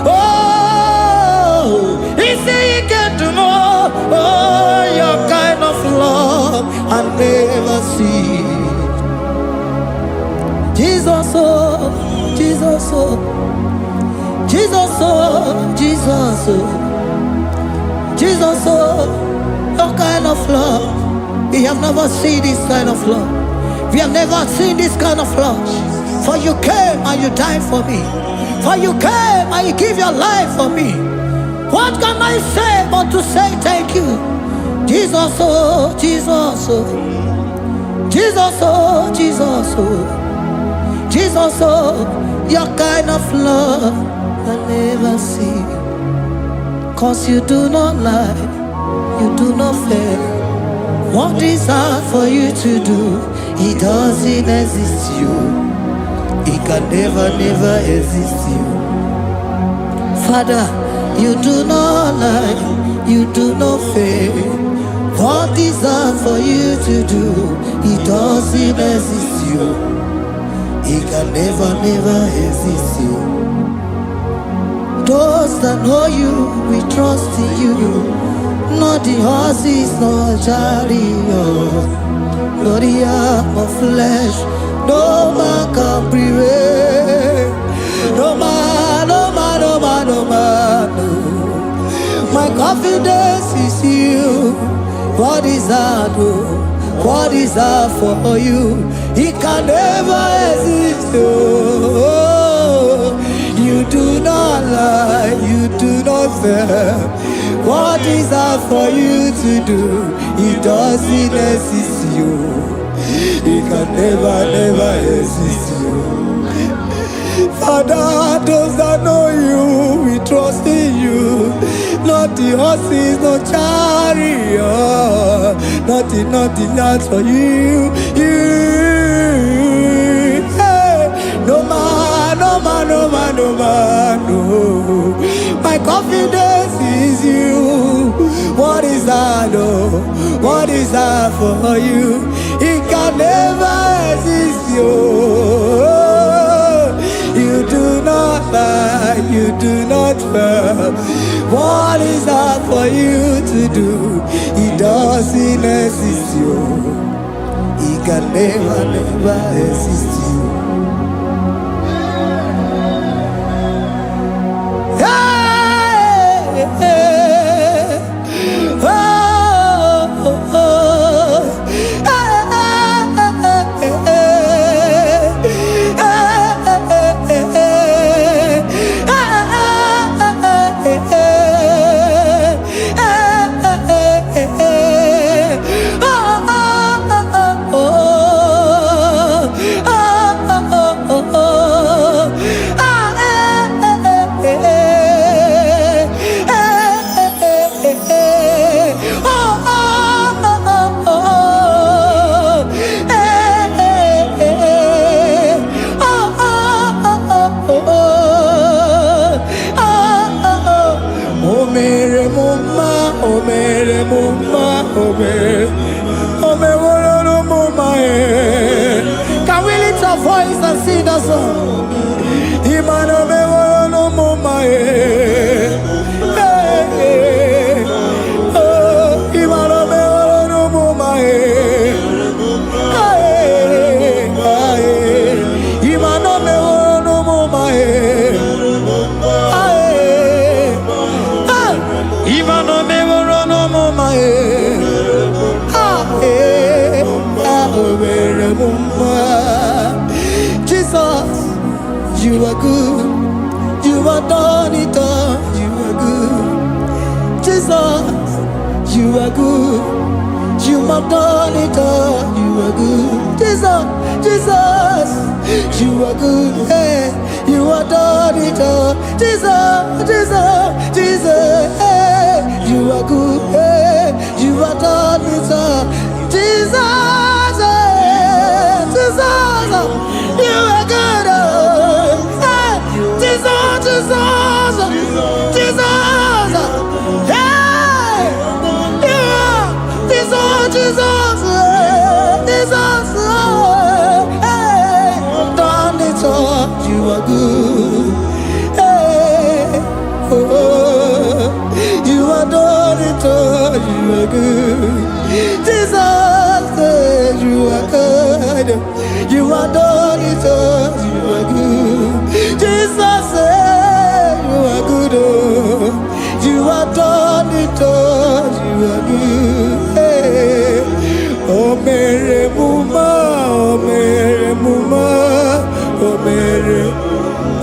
oh, isi ike ndụ m, oh, your kind of love I never see. Jesus, oh, Jesus, oh, Jesus, oh, Jesus, oh, Jesus, oh, your kind of love. We have never seen this kind of love. We have never seen this kind of love. For you came and you died for me. For you came and you give your life for me. What can I say but to say thank you? Jesus, oh, Jesus, oh, Jesus, oh, Jesus, oh, Jesus, oh, your kind of love I never see. 'Cause you do not lie, you do not fail. What is hard for you to do, it doesn't exist you. It can never, never exist you. Father, you do not lie, you do not fail. What is hard for you to do, it doesn't exist you. It can never, never exist you. Those that know you, we trust in you. Not the horses, nor chariot, nor the arm of flesh. No man can prevail. No man, no man, no man, no man. No. My confidence is you. What is that? Oh? What is that for you? It can never exist. Oh, you do not lie, you do not fail. What is that for you to do? It doesn't exist you. It can never, never exist you. Father, those that know you, we trust in you. Not the horses, no chariot. Nothing, nothing, not for you. You. Hey. No man, no man, no man, no man, no. My confidence is you. What is that, oh? What is that for you? It can never exist, you. You do not lie, you do not fail. What is that for you to do? It doesn't exist, you. It can never, never exist, you. Hey, hey, oh, oh, oh. Hey, hey, hey, hey, oh, oh, oh, oh, oh, oh, oh. Ah, eh, eh, eh, eh, eh, eh. Oh, oh, oh, oh, oh. Eh, eh, eh. Oh, oh, oh, oh, oh. Oh, oh, oh. O mere m mma, o mere m mma, o mere, o meworo m mma, eh. Can we lift our voice and sing that song? Imana meworo m mma, eh. Hey, hey. Oh, Imana meworo m mma, eh. Hey, hey. Imana meworo m mma, eh. Hey, hey. Imana meworo m mma, eh. Ah, eh. Ah, o mere m mma. Jesus, you are good. You are done it all. You are good. Jesus, you are good. You have done it all. You are good. Jesus, Jesus, you are good. Hey, you have done it all. Jesus, Jesus, Jesus, hey, you are good. Hey, you have done it all. Jesus, hey, Jesus, you are good. Oh, hey, Jesus, Jesus, Jesus, hey, yeah, Jesus, Jesus, hey, Jesus, hey, done it all. You are good. Hey, oh, you are done it all. You are good. Jesus, hey, you are good. You are done it all. You are good. Jesus, hey, you are good. Oh, you are done it all. You are good. Hey. O mere m mma, o mere m mma, o mere,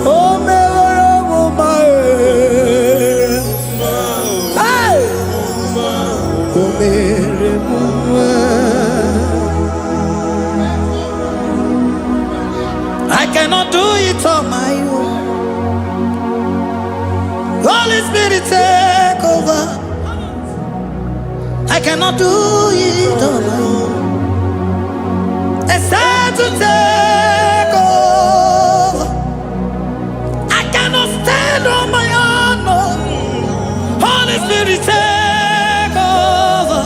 o mere m mma, eh. Hey! O mere m mma. I cannot do it on my own. Holy Spirit, take over. I cannot do it on my own. Except to take over. I cannot stand on my own. No. Holy Spirit, take over.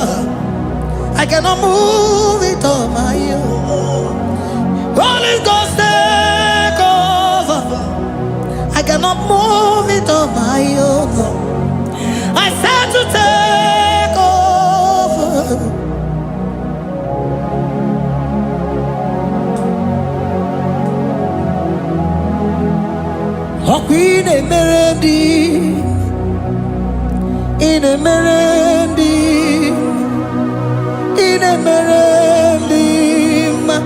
I cannot move it on my own. Holy Ghost, take over. I cannot move it on my own. I said to take over. Ọkwa ị na-emere ndị ị na-emere ndị ị na-emere ndị mma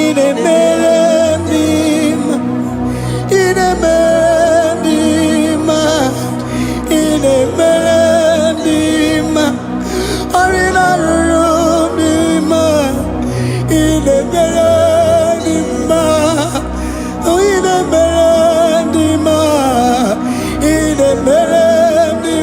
ị na-emere ndị mma ị na-emere ndị mma ị na-emere ndị mma ọrụ na-arụrụ ndị mma ị na-emere ndị mma ị na-emere ndị mma ị na-emere ndị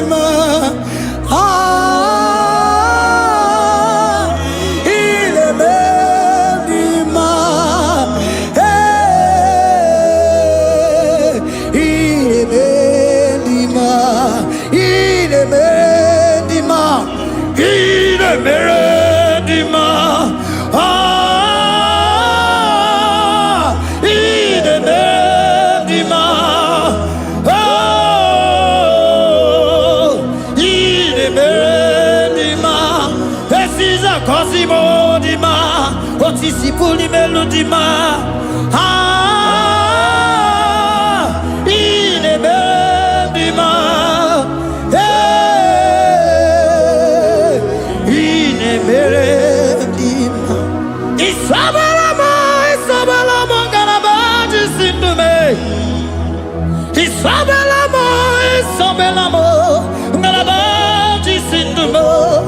dị mma, otu isi pụrụ imelu dị mma. Ah, ị na-eme dị mma. Ee, ị na-emere dị mma. Isabela m, Isabela m, ngalaba ji si ndụ mee. Isabela m, Isabela m, ngalaba ji si ndụ mee.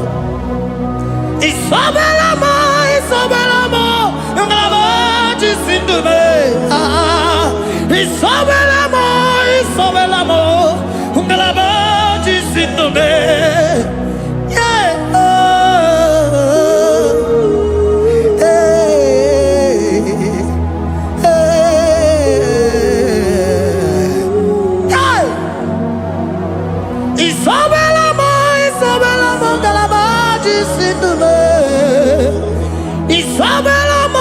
Isabela m, Isabela m, ngalaba ji si ndụ mee. Ah, Isabela m, Isabela m, ngalaba ji si ndụ mee. Yeah. Oh, hey, hey, hey. Isabela m, Isabela m, ngalaba ji si ndụ mee. Isabela m,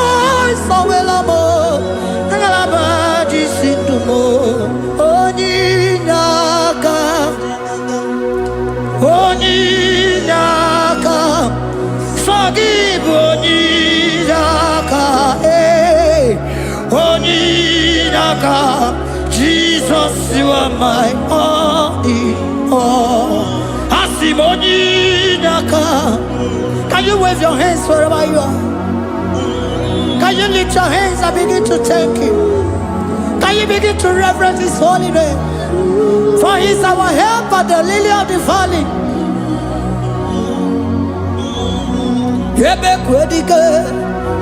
Isabela m, ngalaba ji si ndụ m. Onye inye aka, onye inye aka, sọ gị bụ onye inye aka, ee, onye inye aka. Jesus, you are my all in all. Asị m onye inye aka. Can you wave your hands wherever you are? Can you lift your hands and begin to thank Him? Can you begin to reverence His holy name? For He is our helper, the lily of the valley. Ebe kwedike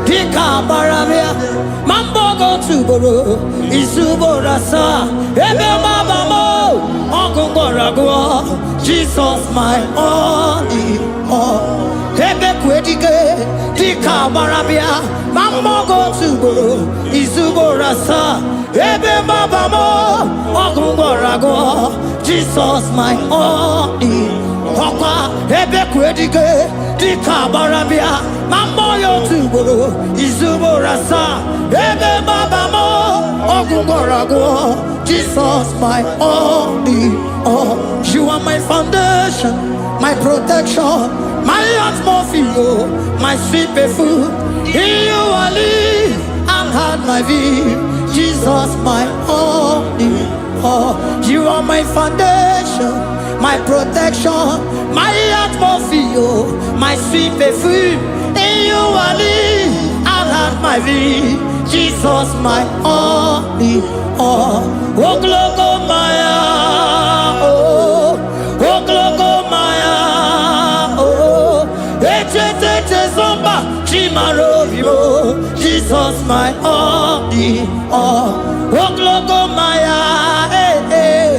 dịka agbara bịa ma mbọ otu ugboro izu ugboro asaa ebe mgbaba m ọgụ gwọrọ agwọ. Jesus, my all in all. Ebe kwedike dịka agbara bịa ma mbọ otu ugboro izu ugboro asaa ebe mgbaba m ọgụ gwọrọ agwọ. Jesus, my all in ọkwa ebe kwedike dịka agbara bịa ma mmụọ ya otu ugboro izu ugboro asaa ebe mgbaba m ọgwụ gwọrọ agwọ. Jesus, my all in all. You are my foundation, my protection, my atmosphere, my sweet perfume. In you I live and had my being. Jesus, my all in all. You are my foundation, my protection, my atmosphere, my sweet perfume. In you I live and have my being. Jesus, my all in all. Ogologo maya, oh, ogologo maya, oh. Echeteche zomba, chimarobio. Jesus, my all in all. Ogologo maya, eh, eh.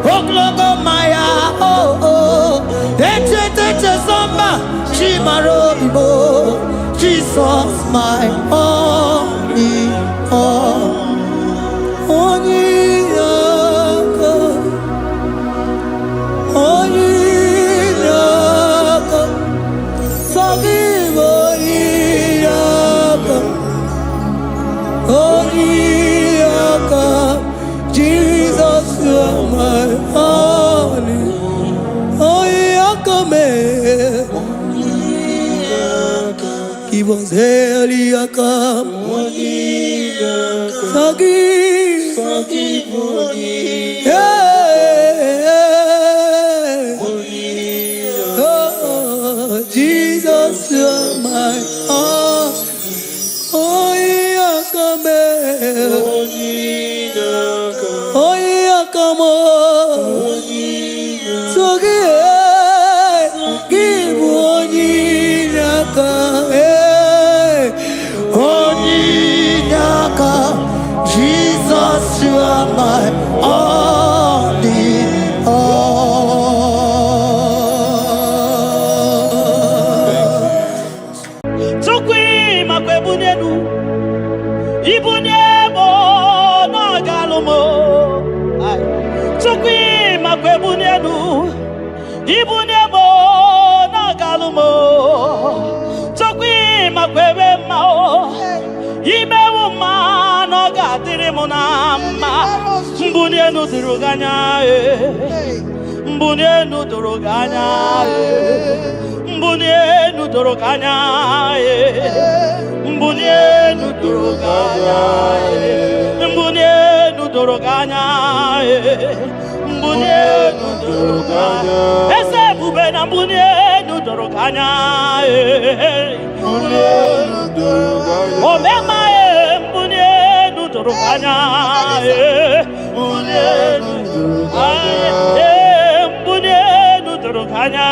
Ogologo maya, oh, oh. Echeteche zomba, chimarobio. Jesus, my all in all. Onye aka, onye aka, sọ gị bụ onye aka, onye aka. Jesus, you are my only, onye aka mee. Give us heli aka, sọ gị. Yeah. Oh, Jesus, you are my all. Onye aka mee. Onye aka m. So gị, gị bụ onye inye aka. Onye inye aka. Jesus, you are my all in all. Chukwu makwa ebunye elu ibunye m na ọ ga-alụ m. Ai. Chukwu makwa ebunye elu ibunye m na ọ ga-alụ m. Chukwu makwa ebe mma o imewu mma na ọ ga-adịrị m na mma. Mbunye elu doro gị anya ee. Mbunye elu doro gị anya ee. Mbunye elu doro gị anya ee. doro gị anya. Mbuli elu doro gị anya. Mbuli elu doro gị anya. Eze ebube na mbuli elu doro gị anya. Mbuli elu doro gị anya. Omema mbuli elu doro gị anya. Mbuli elu doro gị anya. Mbuli elu doro gị anya.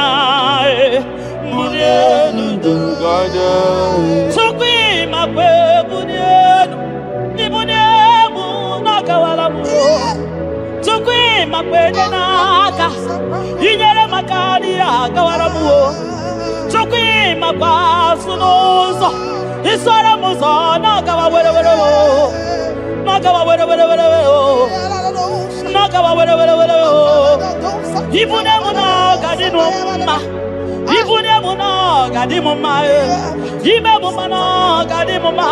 Mbuli elu doro gị anya. Chukwu ịmakwa ebuli elu, ibuli elu n'ọkawara m. Chukwu ịmakwa enye n'aka, inyere maka n'ihe agawara m. Chukwu ịmakwa azụ n'ụzọ, isoro m ụzọ n'ọgawa were were o, n'ọgawa were were were o, n'ọgawa were were were o. Ibuli elu n'ọga dị m mma. Ibuli elu n'ọga dị m mma. Ime m mma n'ọga dị m mma.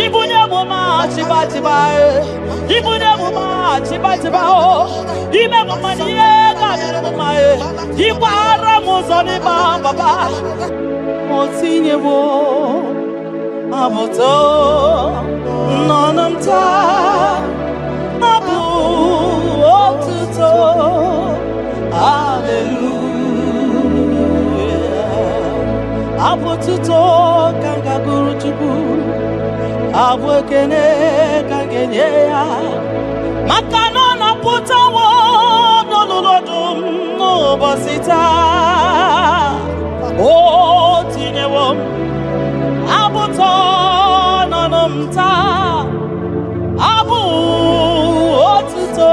Ibuli elu ma chiba chiba. Ibuli elu ma chiba chiba o. Ime m mma n'ihe ga-adị m mma. Ịkwara m ụzọ n'ịba papa. O tinyewo abụtọ n'ọnụ m taa. Abụ otuto. Hallelujah. Abụ otuto ka m ga-agụrụ Chukwu. Abụ ekene ka m ga-enye ya. Maka na ọ napụtawo n'olulu ọdụm n'ụbọchị taa. O tinyewo m abụ ụtọ n'ọnụ m taa. Abụ otuto.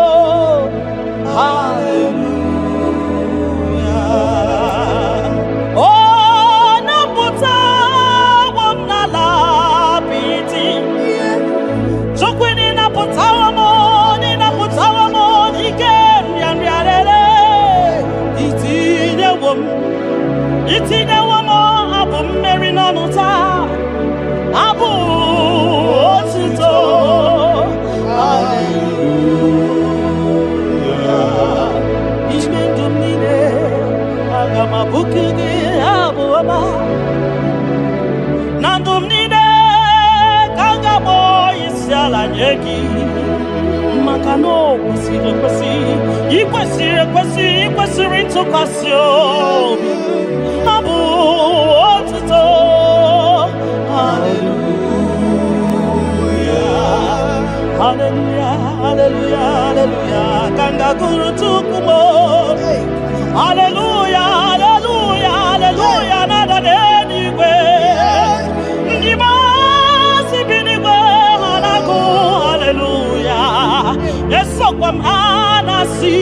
Hallelujah. Ọ napụtawo m n'ala apịtị. Chukwu ịnapụtawo m, ịnapụtawo m n'ike nrịanrịa rere. Itinyewo m, itinyewo m abụ mmeri n'ọnụ taa. Abụ otuto. Hallelujah. Ime ndụ m niile, aga m abụku gị abụ ọma. Na ndụ m niile ka m ga-akpọ isi ala nye gị. Maka na o kwesịrị ekwesị, ị kwesịrị ekwesị, ị kwesịrị ntụkwasị obi. Abụ otuto. Hallelujah. Hallelujah, hallelujah, hallelujah. Ka m ga-agụrụ Chukwu m. Hallelujah, hallelujah, hallelujah. Na-ada n'eluigwe. Ndị maasị bi n'igwe ha na-agụ hallelujah. Esokwa m ha na-asị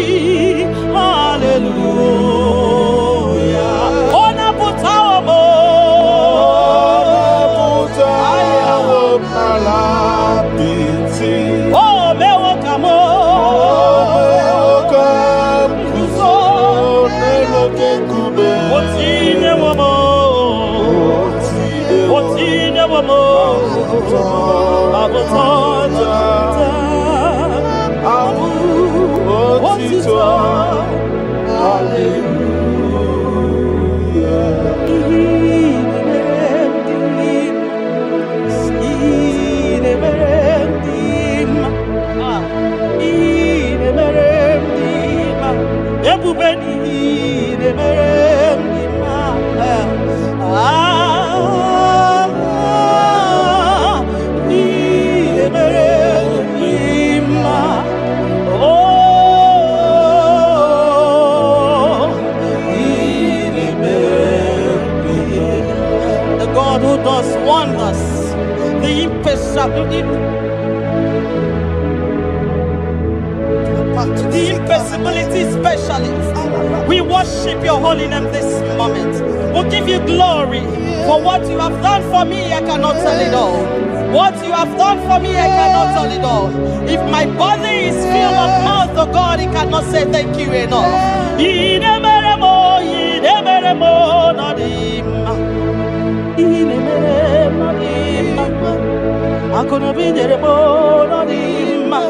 hallelujah. Ọ napụtawo m. Ọ napụtawo m n'ala apịtị. O mewo ka m O mewo ka m guzo n'elu oke nkume. O tinyewo m. O tinyewo m. Abụtọ Abụ otito. Hallelujah. Ihe na-emere m dị mma. Ihe na-emere m dị mma. Ebube n'ihe na-emere m dị mma. Ah, ihe na-emere m dị mma. Oh, ihe na-emere m dị mma. The God who does wonders, the impossibility, the impossibility specialist. We worship your holy name this moment. We give you glory for what you have done for me. I cannot tell it all. What you have done for me, I cannot tell it all. If my body is filled of mouth, oh God, it cannot say thank you enough. Inemeremo, inemeremo, nadima. Inemeremo, nadima. Akụnụba nyere m ọ dị mma.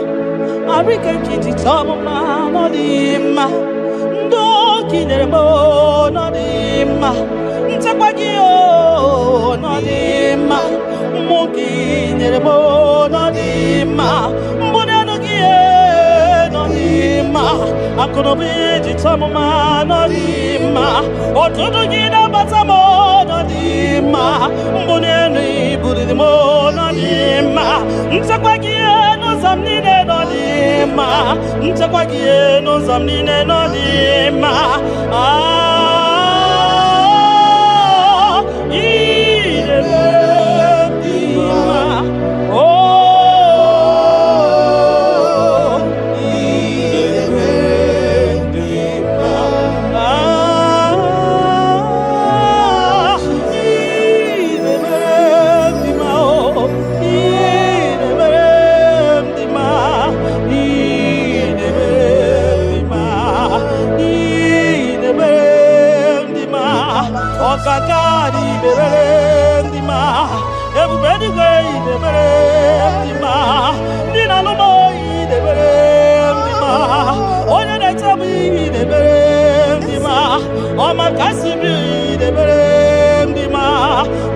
Arịka nkịtị chọọ m mma ọ dị mma. Ndị oke nyere m ọ dị mma. Nchekwa gị ọ dị mma. Mmụọ gị nyere m nọ dị mma. Mbuli elu gị nọ dị mma. Akụnụba iji chọọ m mma nọ dị mma. Ọtụtụ gị na-abata m nọ dị mma. Mbuli elu ibuliri m nọ dị mma. Nchekwa gị n'ụzọ m niile nọ dị mma. Nchekwa gị n'ụzọ m niile nọ dị mma. Ah, ị na-eme dị mma. Oh, ị na-eme dị mma. Ah, ị na-eme dị mma. Oh, ị na-eme dị mma. Ị na-eme dị mma. Ị na-eme dị mma. Ọkaka dị mere dị mma. Ebube eluigwe ị na-emere dị mma. Ndị na-alụ m ị na-emere dị mma. Onye na-eche m ị na-emere dị mma. Ọma kasị m ị na-emere dị mma.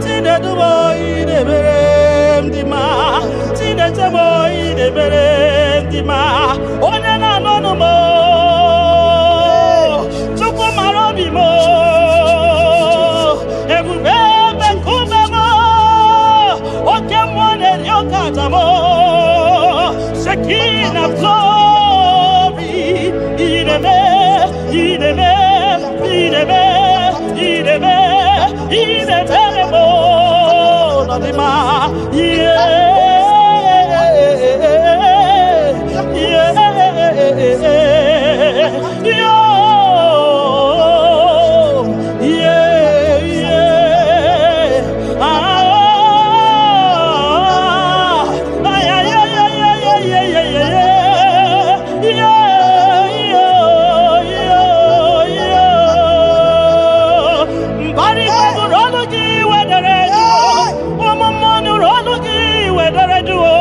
Chinedu m ị na-emere dị mma. Chineche m ị na-emere dị mma. Onye na-anụ ọnụ m, Chukwu mara obi m, ebube ebe nkume m, oke mmụọ na-eri oke aja m, Shekinah glory, ị na-eme, ị na-eme, ị na-eme, ị na-eme, ị na-emere m n'ọdịmma. Yeah, yeah, yeah, yeah. Ah, ay, ay, ay, ay, ay, ay, ay, ay, ay. Yeah, yeah, yeah, yeah. Mbara igwe nụrụ olu gị wedere jụụ. Ụmụ mmụọ nụrụ olu gị wedere jụụ.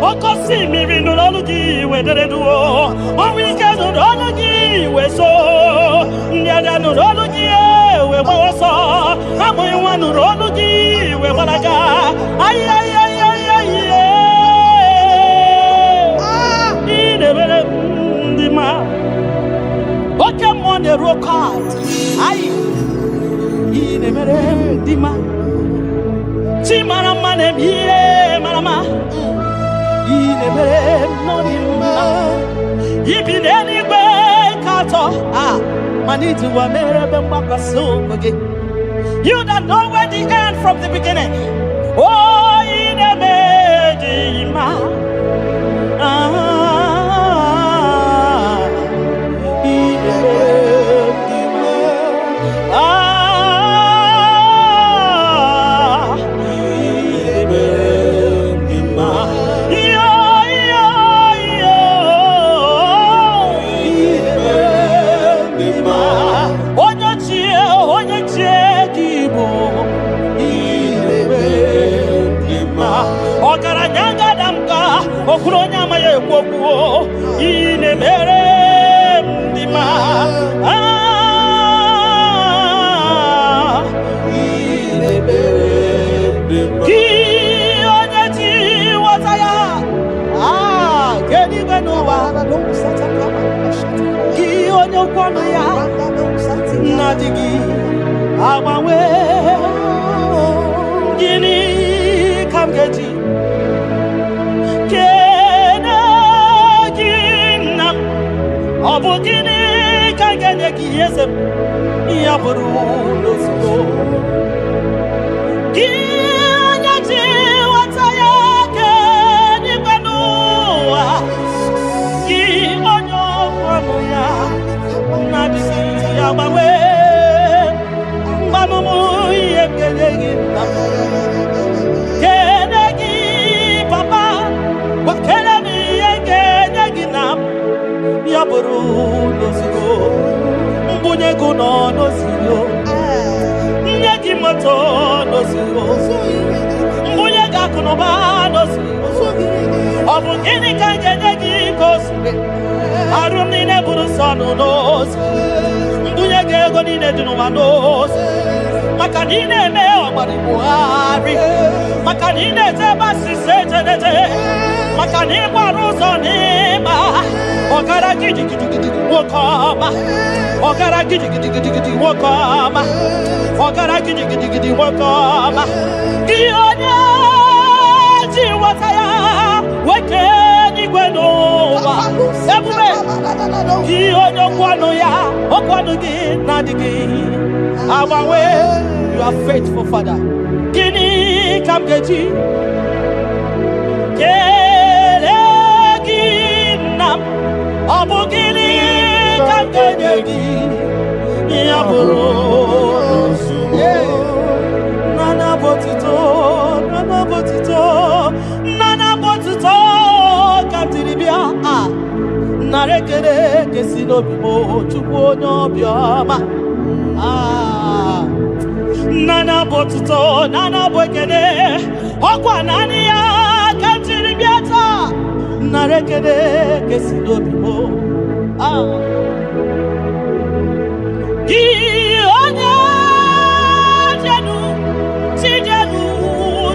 Oke osimiri nụrụ olu gị wedere jụụ. Ọnwụ ike nụrụ olu gị weso. Ndị agha nụrụ olu gị wee gbawa ọsọ. Amụghị nwa nụrụ olu gị wee gbalaga. Ay, ay, ay, ay, ay, ị na-emere m ndị mma. Oke mmụọ na-eru oke ala. Ayi, ị na-emere m ndị mma. Chi mara mma na-eme ihe mara mma. Ị na-emere m n'ọdị mma. Ibi n'eluigwe ka atọ a mana iji ụwa mere ebe mgbakwasị ụkwụ gị. You that know where the end from the beginning. Oh, ị na-eme dị mma. Ah, ị na-eme dị mma. Ah, ị na-eme dị mma. Yo, yo, yo. Ị na-eme dị mma. Onye ochie, onye ochie gị bụ. Ị na-eme dị mma. Ọgaranya gada m ka okwuru onye amaghị ekwu okwu. Ị na-emere m dị mma. Ah, ị na-emere gị onye ji nghọta ya ah kedu n'ụwa gị onye okwu ọnụ ya na-adịghị agbanwe. Gịnị ka m ga-eji kene gị nna m? Ọ bụ gịnị ka m ga-enye gị eze m? Ya bụrụ n'ozugbo gị onye ji nghọta ya kedigwe n'ụwa, gị onye okwu ọnụ ya na-adịghị agbanwe, mgbanụmụ ihe m ga-enye gị nna m. Kene gị papa, gwakere m ihe m ga-enye gị na m. Ya bụrụ n'ozugbo mbunye gị nọ n'ozugbo, nye gị moto n'ozugbo, mbunye gị akụnụba n'ozugbo. Ọ bụ gịnị ka m ga-enye gị ka o zuru arụ m niile bụrụ nsọ nụ n'ozu, mbunye gị ego niile dị n'ụwa n'ozu, maka na ị na-eme ọgbara Buhari. Maka na ị na-eje ebe asịsa ejeneje, maka na ị gbara ụzọ n'ịma ọgara gidigidigidi nwoke ọma, ọgara gidigidigidi nwoke ọma, ọgara gidigidigidi nwoke ọma. Gị onye ji nweta ya nwoke n'igwe n'ụwa ebube, gị onye okwu ọnụ ya, okwu ọnụ gị na-adịghị agbanwe. You are faithful, Father. Gịnị ka m ga-eji kelee gị, nna m? Ọ bụ gịnị ka m ga-enye gị ya bụrụ nana bụ otuto, nana bụ otuto, nana bụ otuto ka m jiri bịa a nara ekele kesi n'obi m, Chukwu onye obiọma. Ah, nana bụ otuto, nana bụ ekele, ọkwa naanị ya ka m jiri bịa taa nara ekele kesi n'obi m. Ah. Gị onye jenu chijenu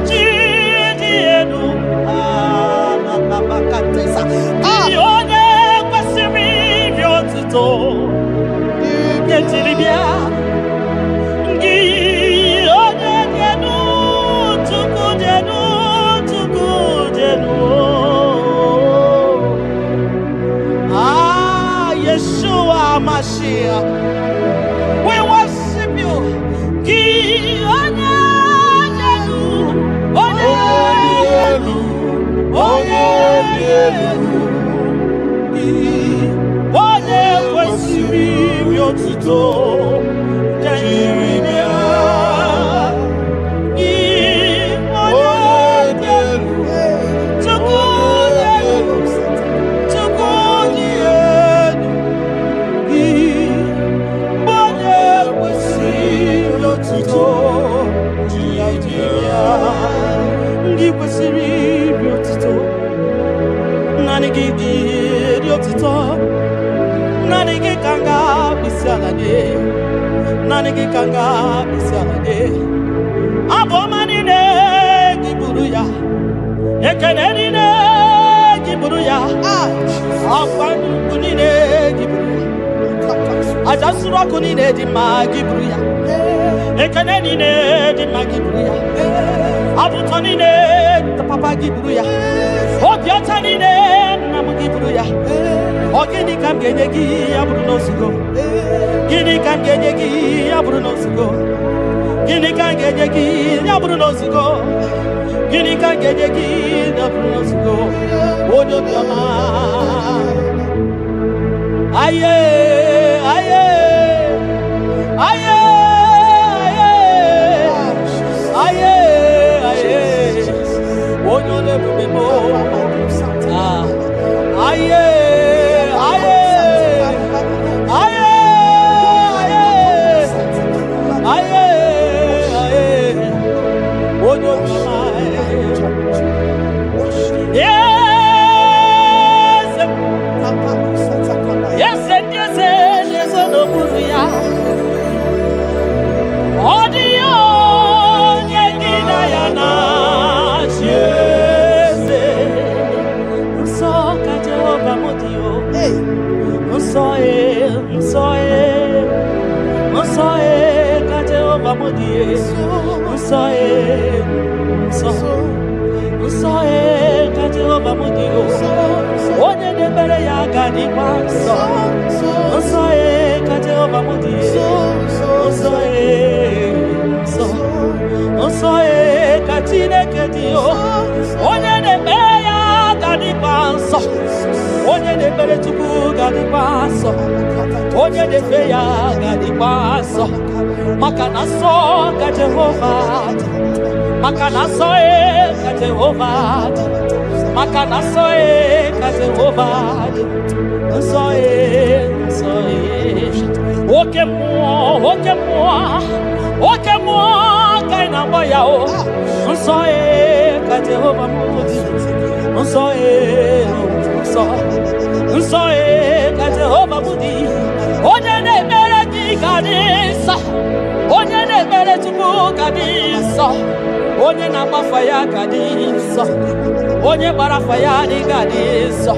chidi enu. Ah, na, na, Makatesa. Gị onye kwesịrị iri otuto nke jiri bịa, gị onye dị elu, Chukwu dị elu, Chukwu dị elu. Ah, Yeshua Mashiach, we worship you. Gị onye dị elu, onye dị elu, onye dị elu, gị onye kwesịrị iri otuto jiri bịa, gị onye dị elu, Chukwu dị elu, Chukwu dị elu, gị onye kwesịrị otuto jiri bịa, ndị kwesịrị iri otuto, naanị gị dị otuto, naanị gị ka m ga-akpịsị ala nye, naanị gị ka m ga-akpịsị ala nye. Abụ ọma niile gị buru ya, ekele niile gị buru ya, ọkwa nnukwu niile gị buru ya, aja nsuru ọkụ niile dị mma gị buru ya, ekele niile dị mma gị buru ya, abụ ụtọ niile papa gị buru ya, obi ọcha niile nna m gị buru ya. Ọ gịnị ka m ga-enye gị ya bụrụ na ozugo? Gịnị ka m ga-enye gị ya bụrụ na ozugo? Gịnị ka m ga-enye gị ya bụrụ na ozugo? Gịnị ka m ga-enye gị ya bụrụ na ozugo? Onye obiọma. Aye, aye, aye, aye, aye, aye, onye ọla ebube m. Ah, aye, aye, aye, aye, aye, aye, onye obiọma. Eze, eze ndị eze na-ezo n'okpuru ya. Ọ dịghị onye gị na ya na-achị eze. Nsọ ka Jehova m dị o. Nsọ e, nsọ e, nsọ e ka Jehova m dị e. Nsọ e, nsọ, nsọ e ka Jehova m dị o. Onye na-ekpere ya ga-adịkwa nsọ. Nsọ e ka Jehova m dị e. Nsọ e, nsọ, nsọ e ka Chineke dị o. Onye na-ekpe ya ga-adịkwa nsọ. Onye na-ekpere Chukwu ga-adịkwa nsọ. Onye na-efe ya ga-adịkwa nsọ. Maka na nsọ ka Jehova dị. Maka na nsọ e ka Jehova dị. Maka na nsọ e ka Jehova dị. Nsọ e, nsọ e. Oke mmụọ, oke mmụọ, oke mmụọ ka ị na-agba ya o. Nsọ e ka Jehova m dị. Nsọ e, nsọ, nsọ e ka Jehova m dị. Onye na-ekpere gị ga-adị nsọ. Onye na-ekpere Chukwu ga-adị nsọ. Onye na-agbafa ya ga dị nsọ. Onye gbara afa ya na ị ga-adị nsọ.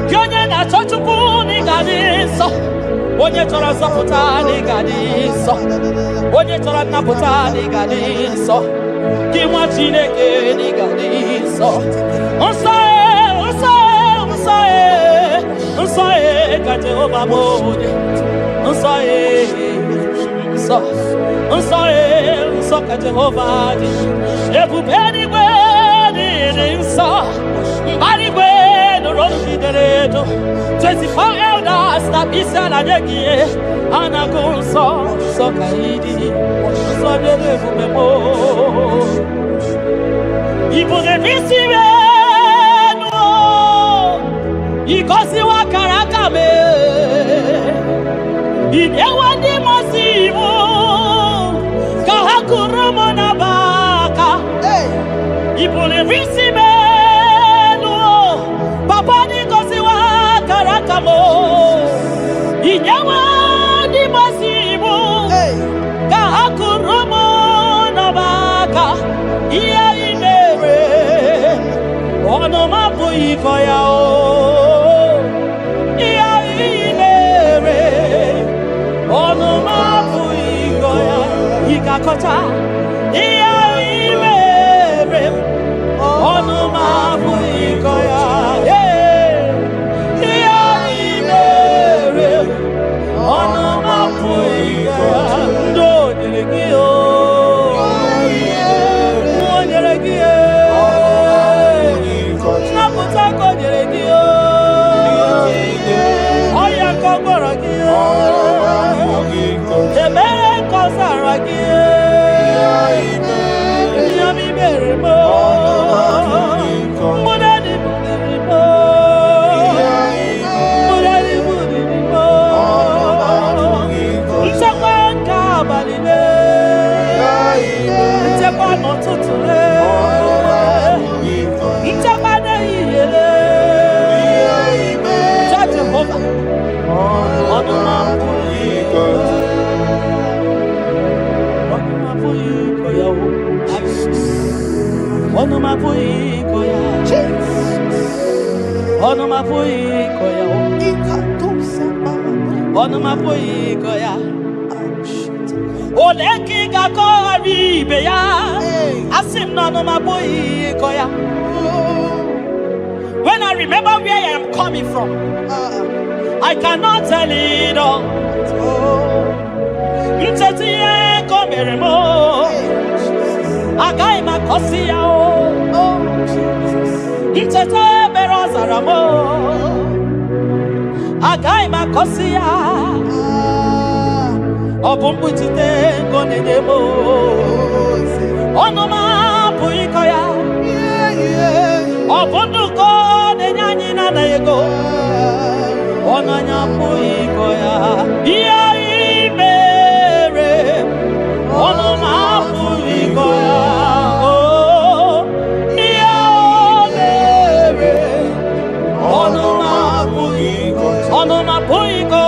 Gị onye na-achọ Chukwu na ị ga-adị nsọ. Onye chọrọ nzọpụta na ị ga-adị nsọ. Onye chọrọ nnapụta na ị ga-adị nsọ. Gị nwa Chineke na ị ga-adị nsọ. Nsọ e, nsọ e, nsọ e, nsọ e ka Jehova bụ onye. Nsọ e, nsọ, nsọ e, nsọ ka Jehova dị. Ebube eluigwe dị nsọ. Mbara igwe nụrụ olu gị dere edo. 24 elders na isi ala nye gị ihe. A na-agụ nsọ, nsọ ka ị dị. Nsọ nyere ebube m. Ị bụ n'isi m enu, ị gọziwo akara aka m. Ị nyewo ndị mmụọ iwu ka ha kụrụ m n'abaka. Hey. Ị buliri isi m elu, papa, dị gọziwo akara aka m. Ị nyewo ndị mmụọ iwu Hey. ka ha kụrụ m n'abaka. Ihe ị mere, ọnụ m apụghị ịkọ ya o. Ihe ị mere, ọnụ m apụghị ịkọ ya. Ị ga-akọcha ihe ị mere, ọnụ m apụghị ịkọ ya. Ee, ihe ị mere, ọnụ m apụghị ịkọ ya. Ndị o nyere gị o, o nyere gị e, nnapụta ka o nyere gị o, ọya ka ọ gwọrọ gị o, ebere ka ọ zara gị e, ihe ọma i mere m o, mgbụrụ dị buliri m o, mgbụrụ dị buliri m o, nchekwa nke abalị le, nchekwa n'ụtụtụ le, nchekwa n'ehihie le. Cha Jehova, ọnụ m apụghị ịkọ, ọnụ m apụghị ịkọ ya o. Ọnụ m apụghị ịkọ ya. Ọnụ m apụghị ịkọ ya o. Ọnụ m apụghị ịkọ ya. Ole ka ị ga-akọghara ibe ya? Asị m na ọnụ m apụghị ịkọ ya. When I remember where I am coming from, I cannot tell it all. Ncheta ihe ka o mere m o, agaghị m akọsi ya o. Ncheta ebere ọ zara m o, agaghị m akọsi ya. Ọ bụ mkpuchite nke ọ na-enye m o. Ọnụ m apụghị ịkọ ya. Ọ bụ ndụ ka ọ na-enye anyị na-anaghị ego. Ọnụ anyị apụghị ịkọ ya. Ihe ị mere, ọnụ m apụghị ịkọ ya. Oh, ihe o mere, ọnụ m apụghị, ọnụ m apụghị ịkọ.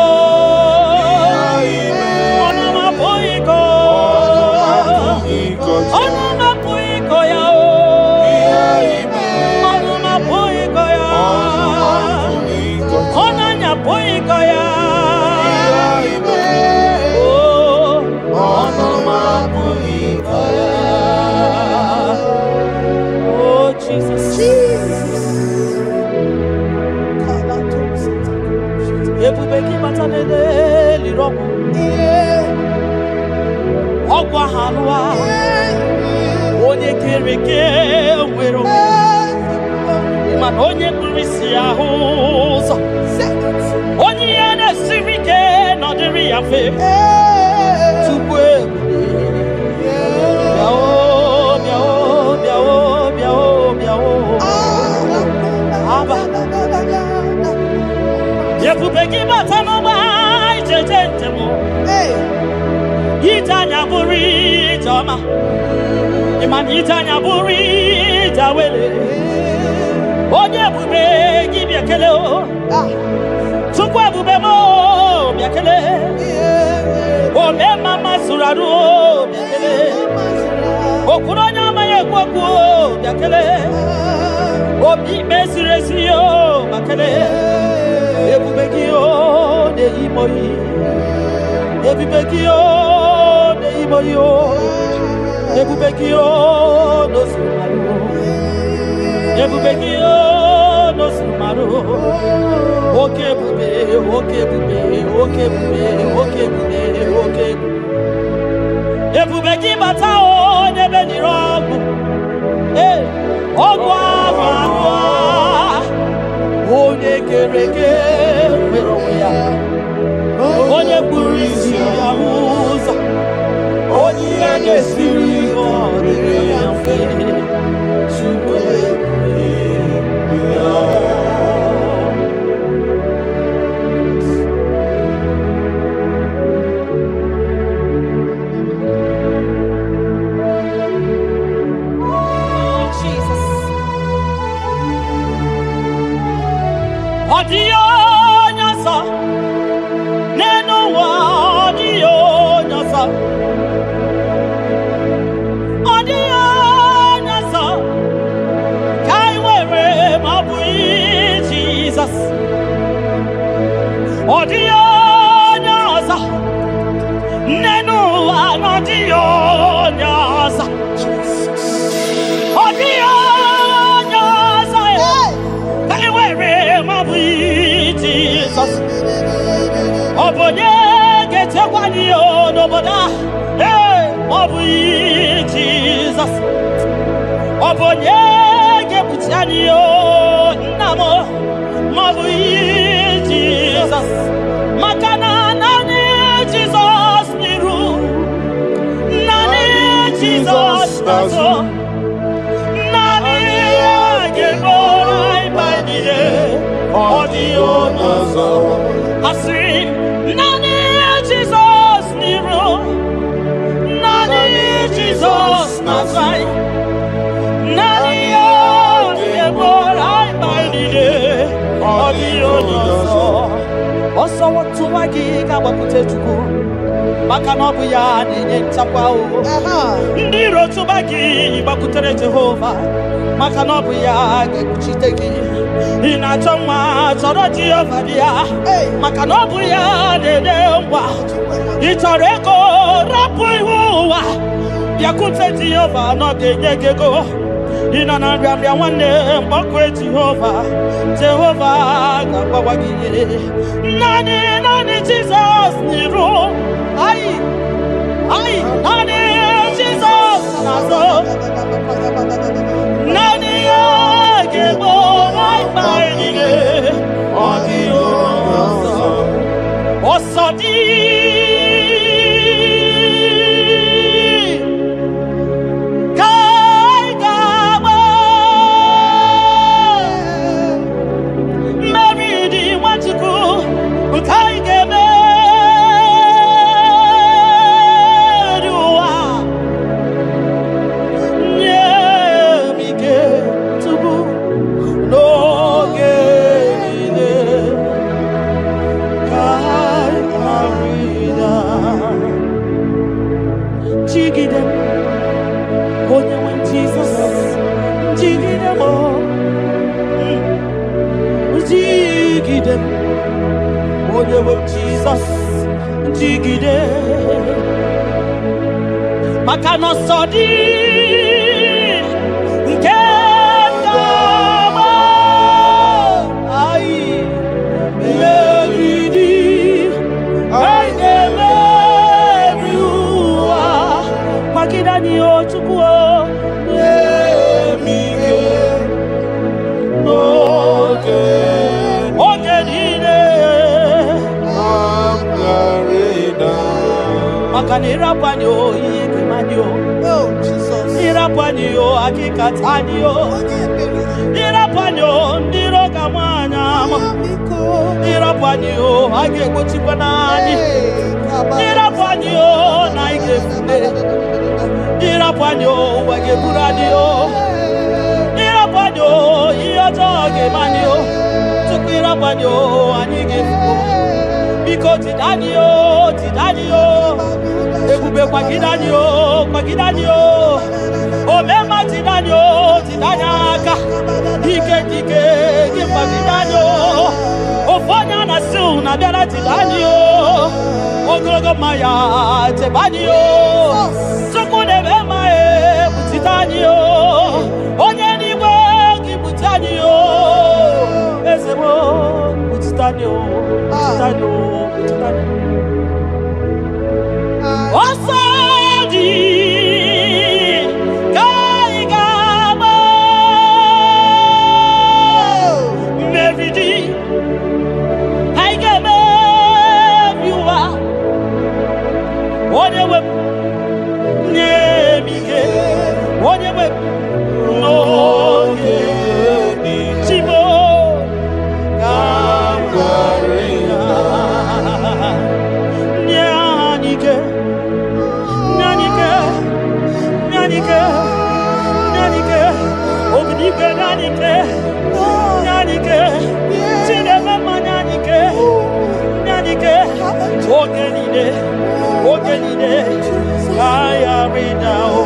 Ọnụ m apụghị ịkọ. Ọnụ m apụghị ịkọ ya o. Ọnụ m apụghị ịkọ ya. Ọnụ anyị apụghị ịkọ ya. Oh, ọnụ m apụghị ịkọ ya. Oh, Jesus. Ebube gị bata n'ele liri ọgwụ. Ọgwụ ahụ alụwa. Onye kere eke nwere onwe. Mana onye kpuru isi ahụ ụzọ. Onye ihe na-esiri ike nọdịrị ya mfe. Tupu ebube. Bịa o, bịa o, bịa o, bịa o, bịa o. Aba. Ebube gị bata n'ụgbọ ijeje njem. Ije anya bụrụ ije ọma. Ịma na ije anya bụrụ ije awele. Onye ebube gị bịa kele o. Chukwu ebube m o, bịa kele. Ome mama zụrụ arụ o, bịa kele. Okwuru onye ọma ya. na-ekwu okwu o, bịa kelee. Obi ikpe ziri ezi o, ma kelee. Ebube gị o na-eyi m oyi. Ebube gị o na-eyi m oyi o. Ebube gị o n'ozuru marụ. Ebube gị o n'ozuru marụ. Oke ebube, oke ebube, oke ebube, oke ebube, oke ebube. Ebube gị bata o n'ebe nire ọgwụ. Ee, ọgwụ ahụ ahụ a. Onye kere eke nwere onwe ya. Onye kpuru isi ya hụ ụzọ. Onye ihe na-esiri ike ọ dịrị ya mfe. Chukwu ebube ya. Oh, Jesus. Ọ dịghị onye ọzọ n'elu ụwa, ọ dịghị onye ọzọ. Ọ dịghị onye ọzọ ka anyị nwere ma ọ bụghị Jizọs. Ọ dịghị onye ọzọ n'elu ụwa na ọ dịghị onye ọzọ. Ọ dịghị onye ọzọ ka anyị nwere ma ọ bụghị Jizọs. Ọ bụ onye ga-echekwa anyị o n'obodo a? Ee, ma ọ bụghị Jizọs. Ọ bụ onye ga-ekpuchi anyị o nna m ma ọ bụghị Jizọs? Maka na naanị Jizọs n'iru, naanị Jizọs n'azụ, naanị ya ga-eburu anyị mkpa niile. Ọ dịghị onye ọzọ. Asịrị m, naanị Jizọs n'iru, naanị Jizọs n'azụ anyị, naanị ya ga-eburu anyị mkpa niile. Ọ dịghị onye ọzọ. Ọsọ tụwa gị ga-agbakwute Chukwu, maka na ọ bụ ya na-enye nchekwa o. Ndị iro tụba gị, gbakwutere Jehova, maka na ọ bụ ya ga-ekpuchite gị. Ị na-achọ nwa, chọrọ Jehova dị ya, maka na ọ bụ ya na-enye ngwa. Ị chọrọ ego, rapụ ihu ụwa, bịakwute Jehova na ọ ga-enye gị ego. Ị nọ na nrịanrịa, nwanne, mgbakọ Jehova, Jehova ga-agbawa gị ihe. Naanị, naanị Jizọs n'iru anyị anyị, naanị Jizọs n'azụ, naanị ya ga-egbo anyị mkpa anyị niile. Ọ dịghị onye ọzọ. Ọsọ dị ka anyị ga-agba, mmeri dị Nwachukwu nke anyị ga-emeri ụwa. Nye m ike tupu n'oge niile ka anyị ghara ịda. Jigide m, onye nwe m Jizọs, jigide m o. Jigide m, onye nwe m Jizọs, jigide, maka na ọsọ dị nke ga-agba anyị, mmeri dị, anyị ga-emeri ụwa. Kwagide anyị o Chukwu o, nye m ike n'oge oge niile maka na ịrapụ anyị o, ihe ga-eme anyị o. Oh, Jesus. Ịrapụ anyị o, akịkata anyị o. Onye ebere. Ịrapụ anyị o, ndị iro ga-ama anyị ama. Biko. Ịrapụ anyị o, a ga-egbochikwa n'anyị. Hey, kaba. Ịrapụ anyị o, na anyị ga-efute. Ịrapụ anyị o, ụwa ga-eburu anyị o. Ịrapụ anyị o, ihe ọjọọ ga-eme anyị o. Tupu ịrapụ anyị o, anyị ga-efu. Biko jide anyị o, jide anyị o. Ebube, kwagide anyị o, kwagide anyị o. Omema. na-abịara chebe anyị o. Ogologo mmanya chebe anyị o. Chukwu na-eme mma ekpuchite anyị o. Onye n'igwe gị kpuchi anyị o. Eze m kpuchite anyị o. Kpuchite anyị o. Kpuchite anyị o. Ọsọ dị ka anyị ga-agba. Mmeri dị anyị ga-emebi ụwa. Onye nwe m nye m ike. Onye nwe m n'oge Chimo ka m ghara ịda. Nye anyị ike. Nye anyị ike. Nye anyị ike. Nye anyị ike. Obidigwe nye anyị ike. Nye anyị ike. Chineke mma nye anyị ike. Nye anyị ike. Oge niile. Oge niile. Ka anyị ghara ịda o.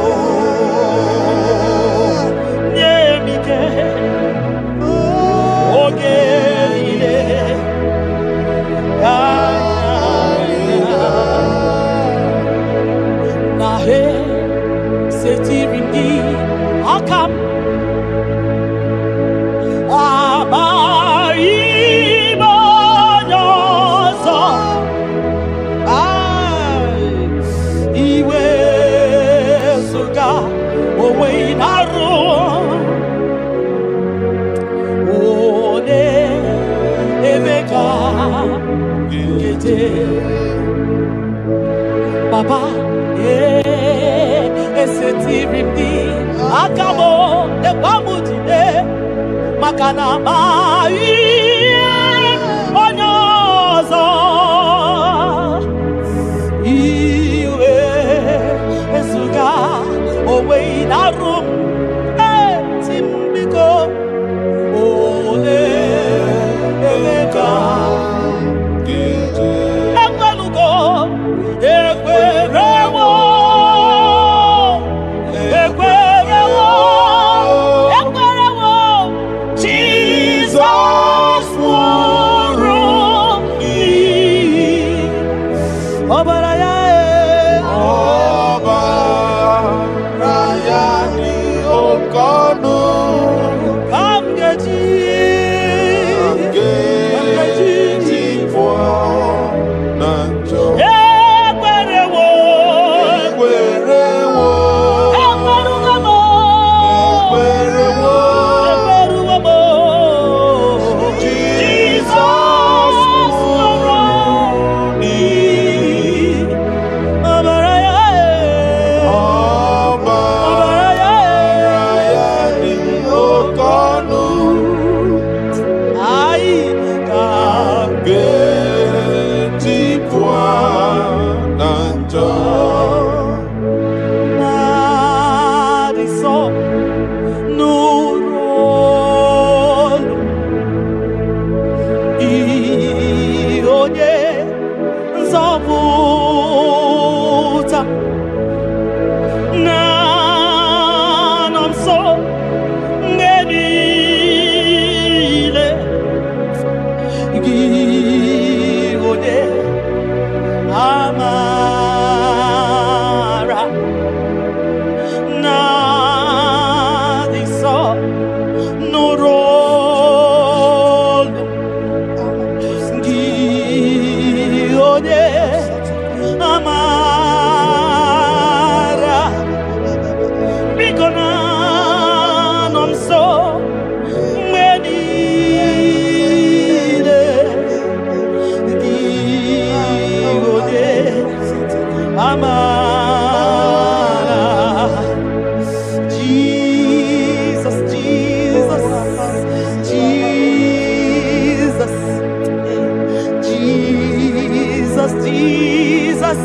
Nye m ike. Oge niile. Ka anyị ghara ịda. Na he setiri m gị aka m amaghị m onye ọzọ. Ai, iwezuga onwe ị na-arụ onye ebe ka nkeje Baba, esetiri m gị aka m lekwa m jide maka na amaghị m onye ọzọ. Iwe ezuga onwe ị na-arụ m eti m biko ole ebe ka ekwelugo ekwerewo ekwerewo ekwerewo Jizọs nwụrụ n'ihi ọbara ya e. Ọbara ya dị oke ọnụ Ka m ga-eji ga-eji pụọ na njọ. Ekwerewo Ekwerewo, ekwerugo m ekwerewo, ekwerugo m Jizọs nwụrụ n'ihi ọbara ya e. ọbara ọbara ya e. ya dị oke ọnụ Anyị ka ga-eji pụọ na njọ. Na-adị nsọ nụrụ olu ị onye nzọpụta na-anọ nso mgbe niile gị onye amara na-adị nsọ nụrụ olu gị onye amara biko na-anọ nso mgbe niile gị onye amara. Jesus, Jesus, Jesus, Jesus, Jesus,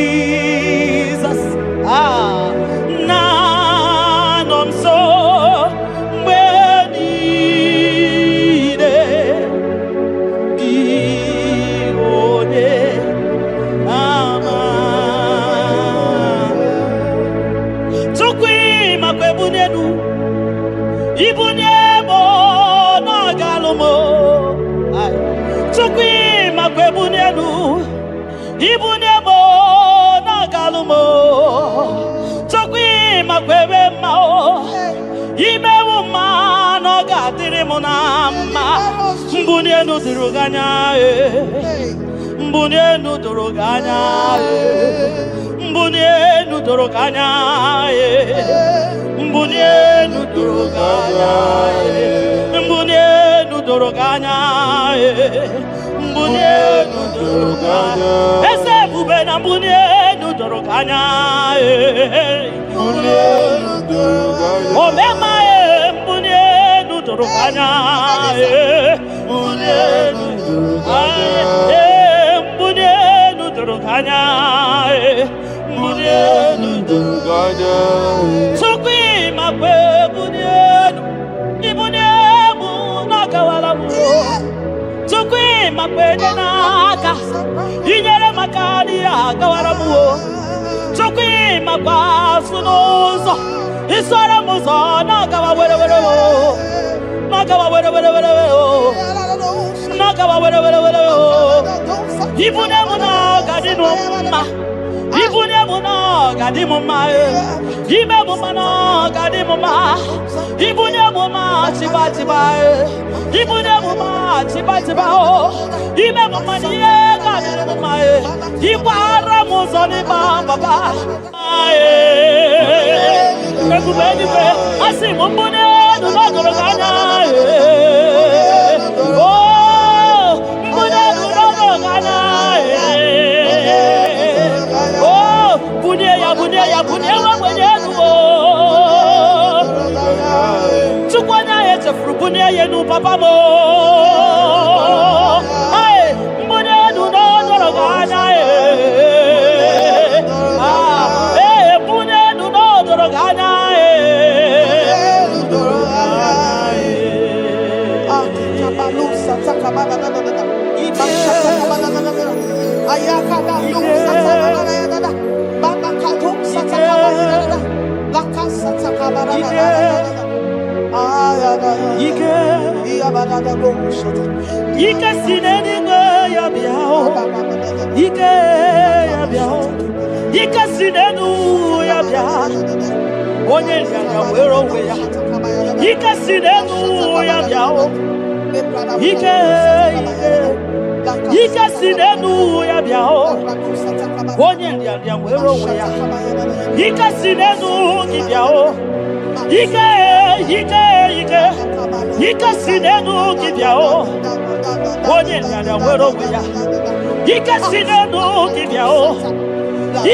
Jesus. Ah, na-anọ nso mgbe niile gị onye ama. Chukwu ịmakwa ebunye elu ibunye m na ọ ga-alụ m. Ai. Ibunye m na-agalụ m. Chukwu, ịmakwa ebe mma o. Imewu mma na ọ ga-adịrị m na mma. Mbuli elu doro gị anya e. Mbuli elu doro gị anya e. Mbuli elu doro gị anya e. Mbuli elu doro gị anya e. Mbuli elu doro gị anya e. Mbuli elu doro gị anya. Eze ebube, na mbuli elu doro gị anya e. Mbuli elu doro gị anya. Omema e, mbuli elu doro gị anya e. Mbuli elu Doro gị anya. e, mbuli elu doro gị anya e. Mbuli elu Doro gị anya. Chukwu, ịmakwa ebuli elu, ibuli elu na-agawala m. Chukwu, ịmakwa enye n'aka, inyere maka n'ihe agawara m o. Chukwu, ịmakwa asụ n'ụzọ, isoro m ụzọ na-agawa were were o, na-agawa were were were o, na-agawa were were were o. Ibunye m na ọ ga-adị m mma, ibunye m na ọ ga-adị m mma e. Ime m mma na ọ ga-adị m mma. Ibunye m mma chiba chiba e. Ibunye m mma chiba chiba o. Ime m mma na ihe ga-adịrị m mma e. Ịgbara m ụzọ n'ịgba papa e. Ebube eluigwe, asị m mbunye elu n'ọgọrọ gị anya e. O mbunye elu n'ọgọrọ gị anya e. O bunye ya, bunye ya, bunye nwa ogbenye elu o. Chukwu, onye ahụ echefuru, bunye ya elu papa m o. Ee, mbunye elu n'ọdọrọ gị anya e. Ah, ee, bunye elu n'ọdọrọ gị anya e. Ike, ike si n'eluigwe ya bịa o. Ike ya bịa o. Ike si n'elu ya bịa. Onye nrịanrịa were onwe ya. Ike si n'elu ya bịa o. Ike, ike, ike si n'elu ya bịa o. Onye nrịanrịa were onwe ya. Ike si n'elu gị bịa o. Ike, ike, ike, ike si n'elu gị bịa o. Onye nrịanrịa were onwe ya. Ike si n'elu gị bịa o.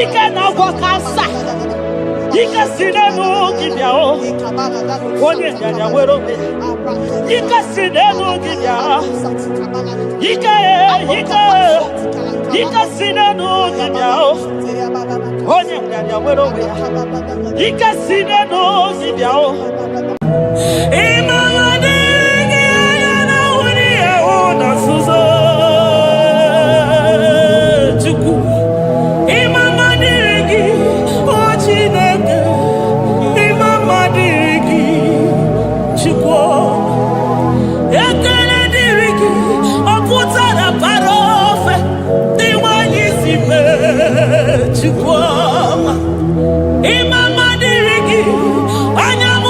Ike na-agwọ cancer. Ike si n'elu gị bịa o. Onye nrịanrịa were onwe ya. Ike si n'elu gị bịa. Ike, ike, ike si n'elu gị bịa o. Onye nrịanrịa were onwe ya. Ike si n'elu gị bịa o. Ịmara dịghị anya na nwunye ahụ na nzuzo. Chukwu, ịma mma dịrị gị, o Chineke, ịma mma dịrị gị, Chukwu. Ekele dịrị gị, ọ pụtara bara ofe dị nwanyị si mee, Chukwu ọma. Ịma mma dịrị gị, anya m.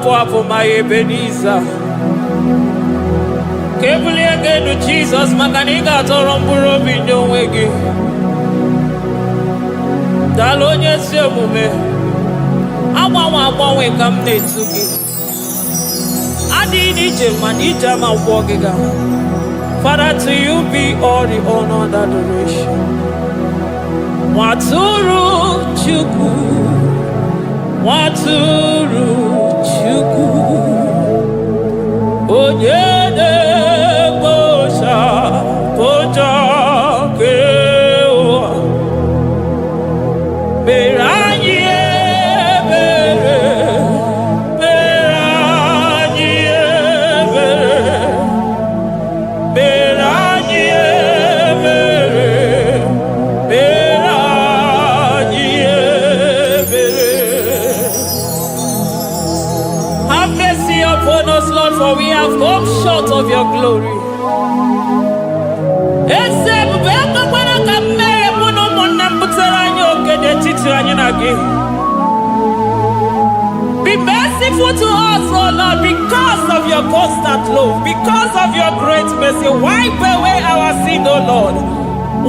Na-apụ apụ, ma ya Ebenezer. Ka ebulie gị elu, Jizọs, maka na ị ga-atọrọ mkpụrụ obi nye onwe gị. Daalụ, onye ezi omume. Agbanwe agbanwe ka m na-etu gị. Adịghị n'ije mana ije ama gwọ gị ga. Father, to you be all the honor and adoration. Nwatụrụ Chukwu, Nwatụrụ Chukwu, onye na-ekpochapụ njọ nke ụwa, mere anyị ebere, mere anyị ebere, mere anyị ebere, mere anyị ebere. Have mercy upon us, Lord, for we have come short of your glory. Eze ebube, ekwekwara ka mmehie mụ na ụmụnne m butere anyị oke n'etiti anyị na gị. Be merciful to us, O Lord, because of your constant love, because of your great mercy. Wipe away our sin, O Lord.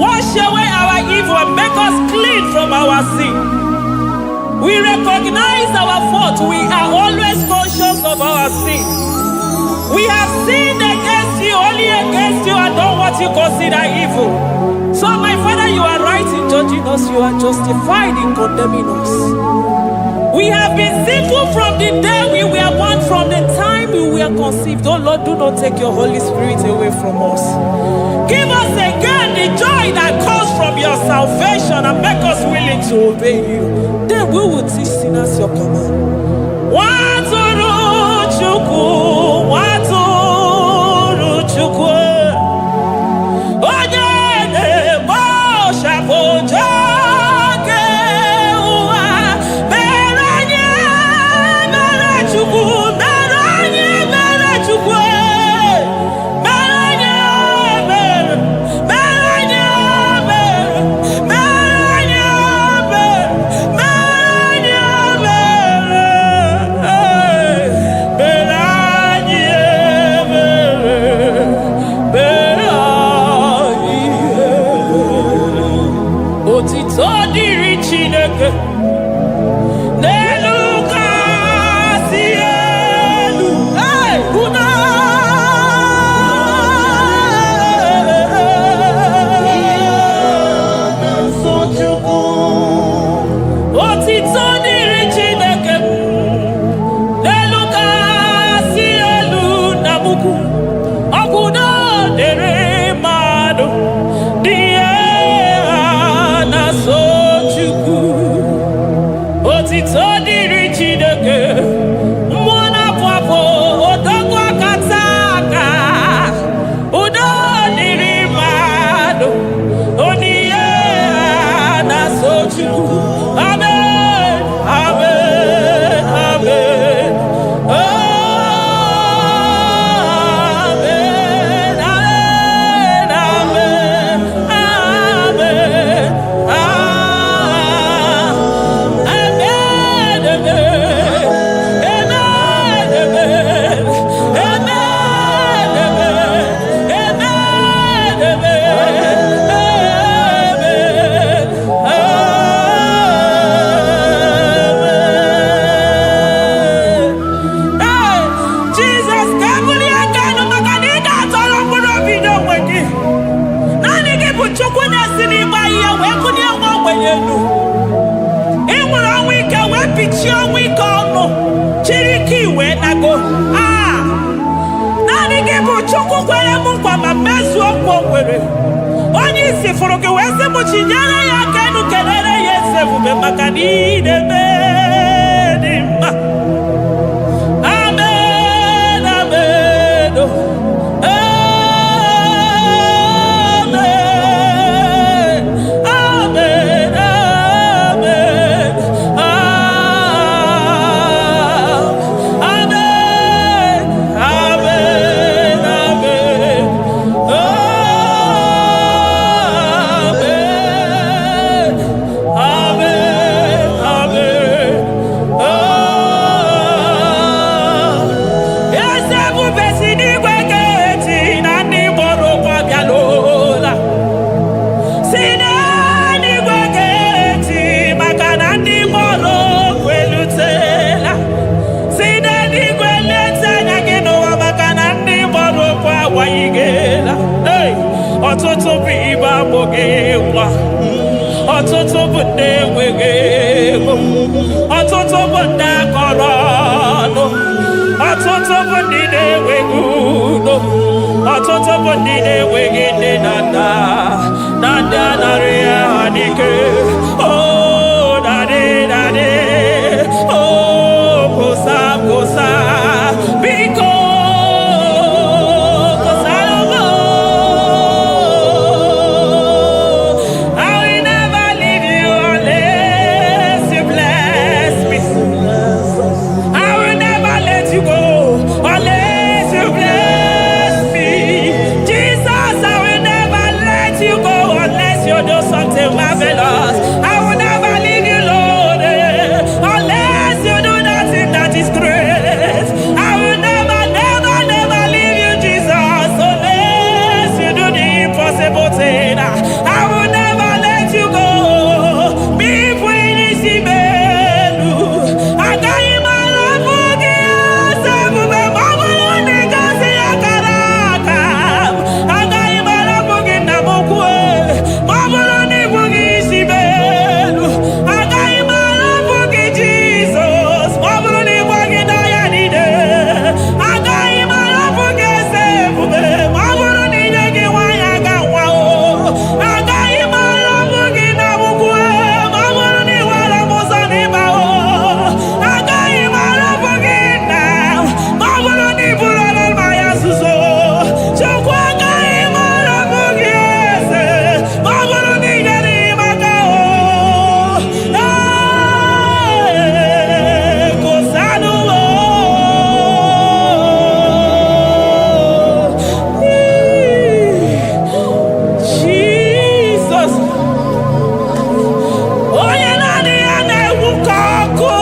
Wash away our evil and make us clean from our sin. We recognize our fault. We are always conscious of our sin. We have sinned against you, only against you, and done what you consider evil. So, my Father, you are right in judging us, you are justified in condemning us. We have been sinful from the day we were born, from the time we were conceived. Oh Lord, do not take your Holy Spirit away from us. Give us again the joy that comes from your salvation and make us willing to obey you. Then we will teach sinners your command. Nwatụrụ Chukwu, Nwatụrụ Chukwu, onye na-ekpochapụ njọ nke ụwa, mere anyị mere Chukwu, mere anyị mere Chukwu, mere anyị mere, mere anyị mere, mere anyị mere, mere anyị mere, mere anyị mere, mere anyị ebere. Otito dịrị Chineke n'elu kasị elu. Hey, udo. Nsọ Chukwu. Otito dịrị Chineke n'elu kasị elu na mukwu. Ọkwụdo dịrị mmadụ dị ihe ha na-asọ Chukwu. Otito dịrị Chineke, mmụọ na-apụ apụ, odogwu akata aka. Udo dịrị mmadụ, onye ihe ha na-asọ Chukwu. Amen, amen, amen. Amen, amen, amen, amen, amen, amen, amen, amen, amen, amen, amen, amen. Ee, Jizọs, ka ebulie aka elu maka na ị ga-atọrọ mkpụrụ obi n'onwe gị. Naanị gị bụ Chukwu na-esi n'ịgba ihe wee bulie nwa ogbenye elu. Ị nwere ọnwụ ike wee pichie ọnwụ ike ọnụ, chiri ike wee nago. Aa, naanị gị bụ Chukwu kwere m nkwa ma mezuo nkwa o kwere. Onye isi fụrụ gị wee sị m chinyere ya aka elu, kelere ya eze ebube maka na ị na-eme dị mma. Amen, amen, oh. Amen, amen, amen, amen, amen, amen, amen, amen, amen. bụ ndị enweghị ego, ọtụtụ bụ ndị akọrọ ọnụ, ọtụtụ bụ ndị na-enweghị udo, ọtụtụ bụ ndị na-enweghị nne na nna na ndị anarị ya ha n'ike. Oh, daddy, daddy, oh, kwụsa, kwụsa, biko kwụsara m. I will never leave you unless you bless me. I will never let you go unless you bless me. Jesus, I will never let you go unless you do something marvelous. I will never leave you, Lord, unless you do that thing that is great. I will never, never, never leave you, Jesus, unless you do the impossible thing. I will never let you go. Me elu agaghị m arapụ gị eze ebube ma ọ bụrụ na ị gosi akara aka m. Agaghị m arapụ gị, nna m ukwu, ma ọ bụrụ na ị bụghị isi m elu. Agaghị m arapụ gị, Jizọs, ma ọ bụrụ na ị gwaghị n'ọya niile. Agaghị m arapụ gị, eze ebube, ma ọ bụrụ na inye gị nwaanyị aga nwa o. Agaghị m arapụ gị na ukwu, ma ọ bụrụ na ị were m ụzọ n'ịba o. Agaghị m arapụ gị, nna, ma ọ bụrụ na ị bụrụ mmanya nzuzo. Chukwu, agaghị m arapụ gị, eze, ma ọ bụrụ na ị nyere m aka o. Ee, kwụsanụ m o. Jesus, onye naanị ya na-egwu ka ọkụ,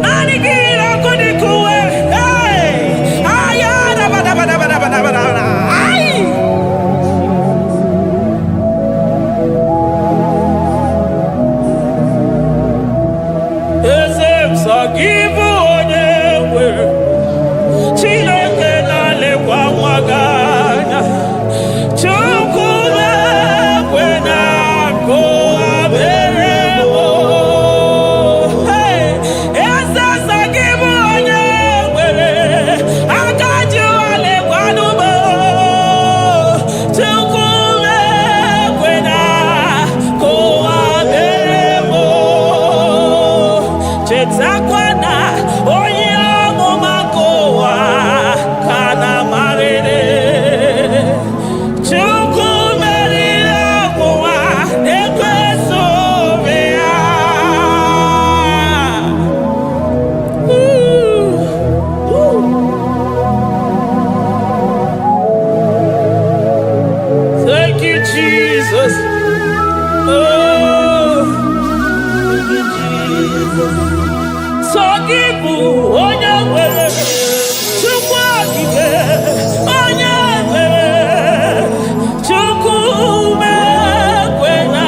naanị gị yiri ọkụ dị ka uwe. Hey! Aya, dabadabadabadabadabada. Ai! Eze m, sọ gị bụ onye nwere Chineke na-alekwa nwa gị anya. Chukwu na-ekwe na akụ abere m. Hey! Eze, sọ gị bụ onye nwere aka ji ụwa lekwanụ m. Chukwu na-ekwe na akụ abere m. Chetakwa na onye amụma nke ụwa ka na-amarịrị. Chukwu meriri ọgwụnwa na-ekweso obi ya. Thank you, Jesus. Oh, thank you, Jesus. Sọ gị bụ onye nwere Chukwu okike, onye nwere Chukwu mekwena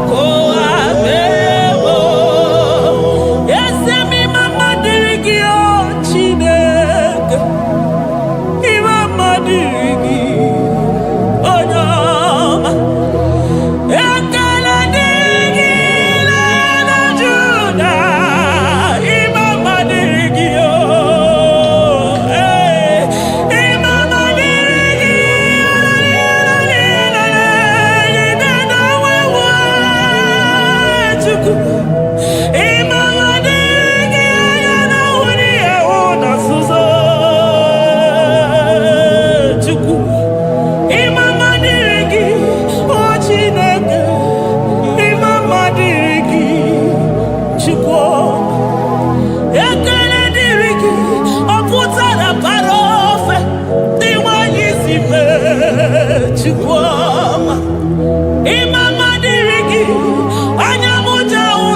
ka ụwa mere m. Eze m, ịma mma dịrị gị, o Chineke, ịma mma dịrị gị, onye ọma. Ekele dịrị gị na Juda, ịma mma dịrị gị o. Ee, ịma mma dịrị gị, Chukwu. Ịma mma dịrị gị, anya na-ahụ n'ihe hụ na nzuzo. Chukwu. Ịma mma dịrị gị, o Chineke. Ịma mma dịrị gị, Chukwu. Ekele dịrị gị, ọ pụtara bara ofe dị nwanyị si mee, Chukwu ọma. Ịma mma dịrị gị, anya m ji ahụ.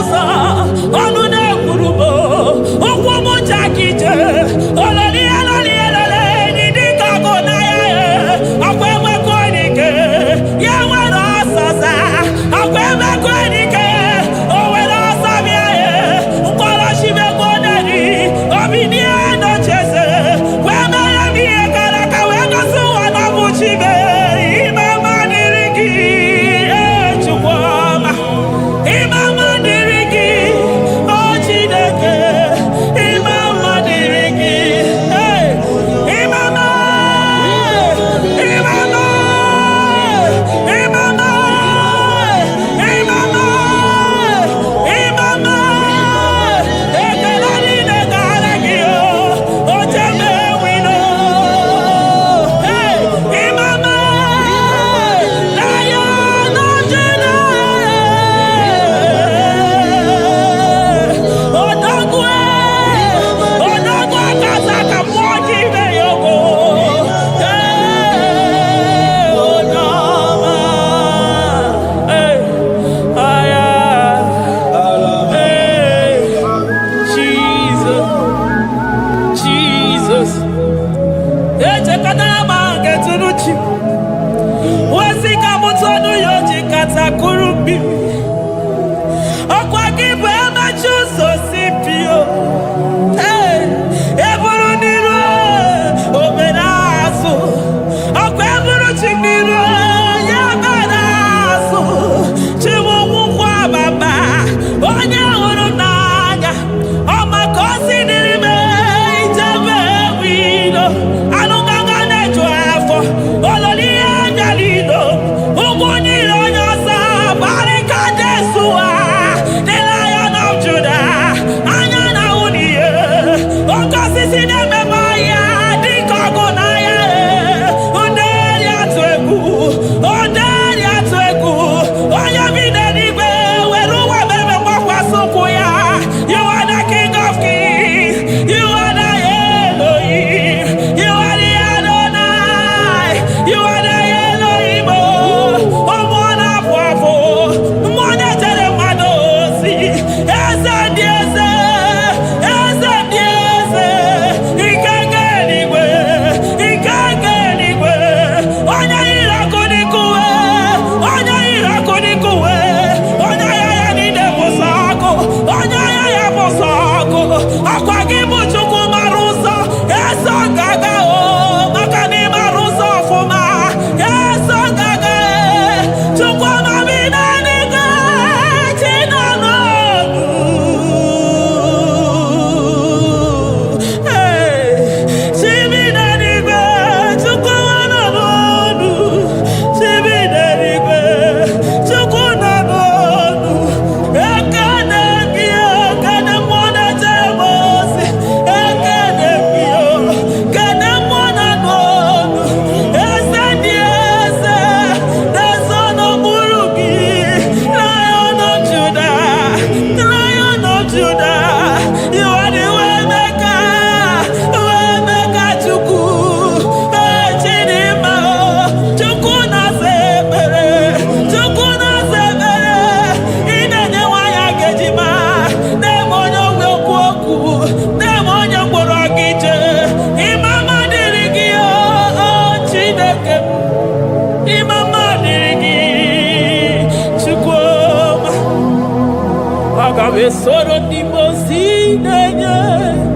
Aga m esoro ndị mmụọ ozi na-enye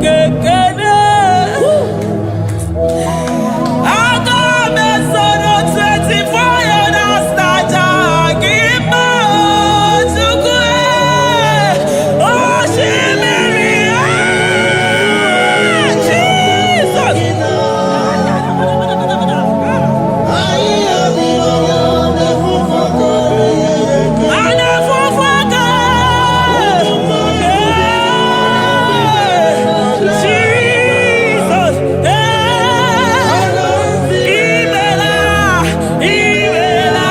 gị ekele. Aga m esoro 24 elders na-aja gị mma, Chukwu. Osimiri, ah, Jesus. A na-efufe aka. Jesus. Imela, imela,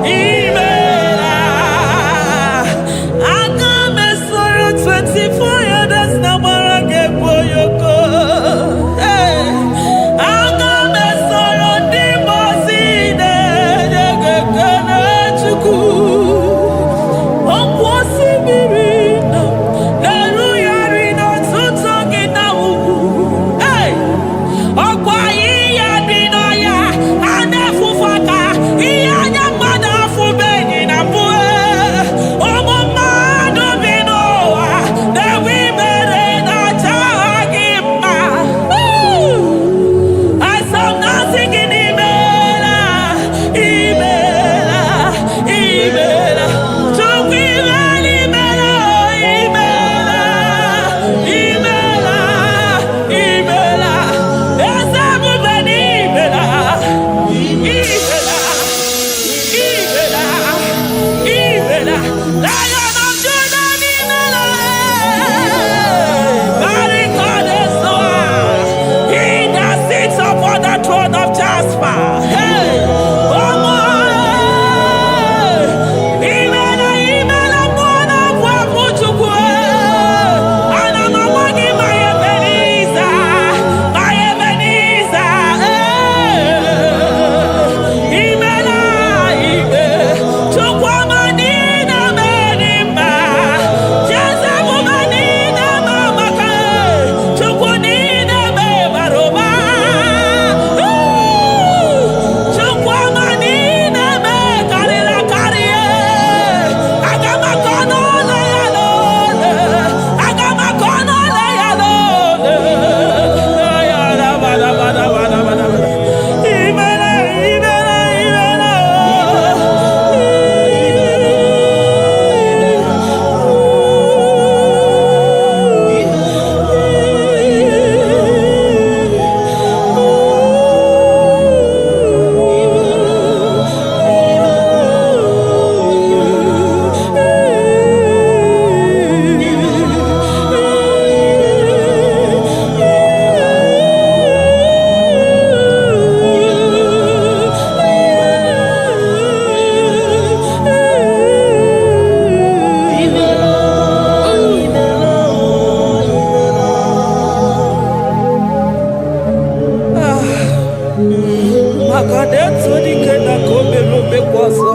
imela. Aga m esoro 24 elders na gbara gị egwu oyoko. Aga m esoro ndị mmụọ ozi na-enye gị ekele, Chukwu. Ọkwa osimiri nọ na-erugharị n'ọtụtụ gị na ugwu. Hey! Ọkwa ihe dị n'ọhịa a na-efufe aka, ihe anya mmadụ afụbeghị na mbụ. Ụmụ mmadụ bi n'ụwa na-enwe ibere na-acha gị mma. Asam na-asị gị n'imela, imela, imela. Chukwu, imela, imela, imela, imela, imela. Eze ebube, n'imela, imela, imela, imela. Lion of Judah, n'imela. Barikade-soa. He that sits upon the throne of Jasper. Hey, Omo, imela, imela, mmụọ na-abụ abụ, Chukwu. Ana m agwa gị, ma Ebenezer, ma Ebenezer, imela, ime, Chukwu ọma niile mere mma. Jeze ebube niile ma maka Chukwu niile bara ụba. Chukwu ọma niile karịrị akarị. Aga m akọ n'ụlọ ya n'ole. Aga m akọ n'ụlọ ya n'ole. Imela, imela, imela. Maka na etu dike na ka o mere omekwa ọzọ.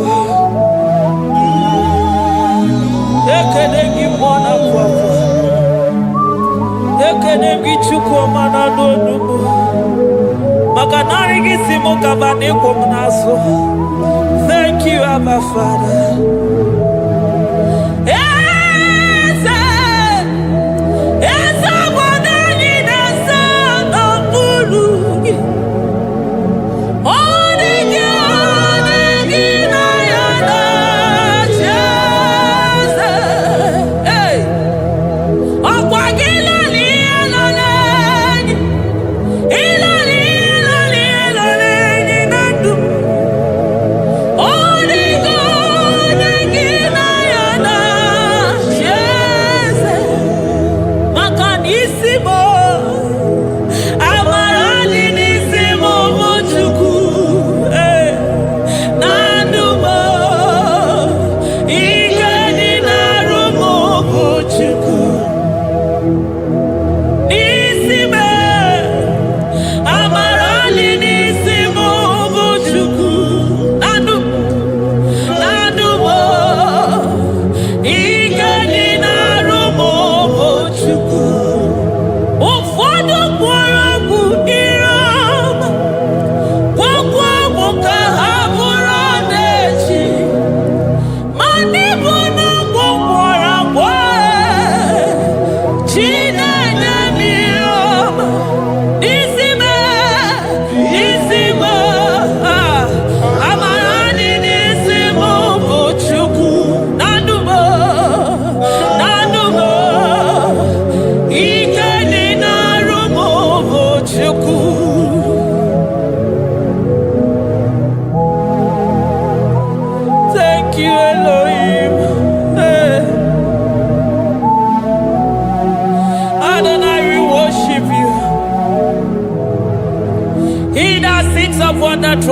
Ekene gị, mmụọ na-apụ apụ. Ekene gị, Chukwu ọma na anụ onugbu, maka narị gị si m kaba na ịkwụ m n'azụ. Thank you, Abba Father. Eze, eze obodo anyị na-eze n'okpuru gị. Ọ dị gị, ọ dị gị na ya na-achị eze. Hey! Ọkwa gị lọrọ ihe lọrọ enyi, ịlọrọ ihe lọrọ ihe lọrọ enyi na ndụ. Ọ dị gị, ọ dị gị.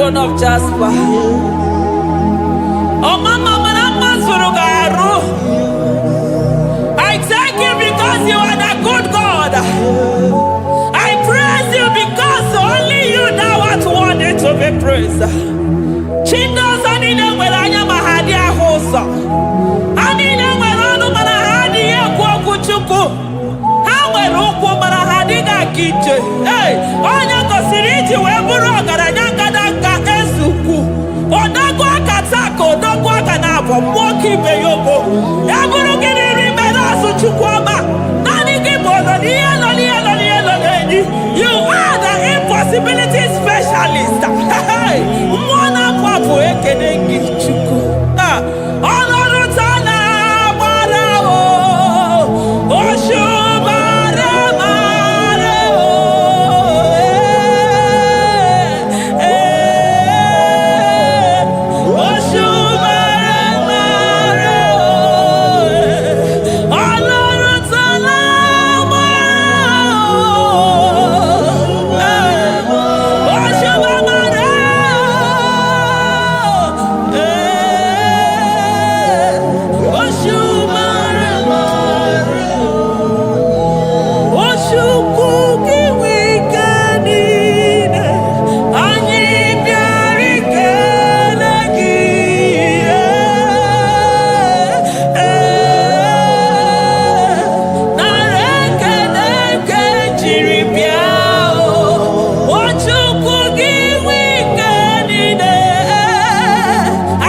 throne of Jasper. Ọmama mara mma zuru gị arụ. I thank you because you are the good God. I praise you because only you thou art worthy to be praised. Chi ndị ọzọ niile nwere anya ma ha adịghị ahụ ụzọ. Ha niile nwere ọnụ mana ha adịghị ekwu okwu Chukwu. Ha nwere ụkwụ mana ha adịghị aga ije. Ee, onye gosiri iji wee bụrụ ọgaranya ngada eze ukwu. Odogwu aka taa ka odogwu aka na-abụ mmụọ ka ibe ya ogo. Ya bụrụ gị n'iri mere azụ, Chukwu ọma. Naanị gị bụ ọnọ n'ihe nọ n'ihe nọ n'ihe nọ n'enyi. You are the impossibility specialist. Hey, mmụọ na-apụ apụ, ekene gị, Chukwu. Ah, ọlọ́run tó lágbára o, òṣùbàrẹ̀ màrẹ̀ o, eh, òṣùbàrẹ̀ màrẹ̀ o, ọlọ́run tó lágbára o, òṣùbàrẹ̀ màrẹ̀ o, òṣùbàrẹ̀ màrẹ̀ o. Chukwu gị nwe ike niile, anyị bịara ikele gị. Ee, nara ekele nke jiri bịa o. O Chukwu gị nwe ike niile,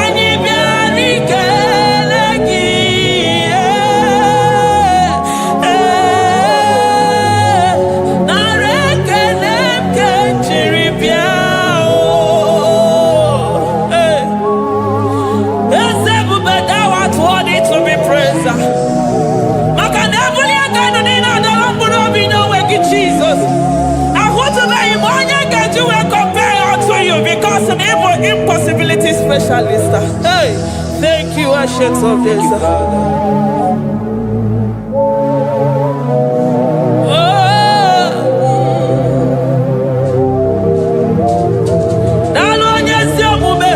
anyị bịara ikele gị. Ee, nara ekele nke jiri bịa o. Ee. Eze ebube, thou art worthy to be praised. Maka na ebuli aka elu niile adọrọ mkpụrụ obi n'onwe gị, Jizọs. Ahụtụbeghị m onye ga-eji wee compare unto you because na ịbụ impossibility specialist. Hey, thank you, Ancient of Thank Days. you, Father. Oh, daalụ onye ezi omume.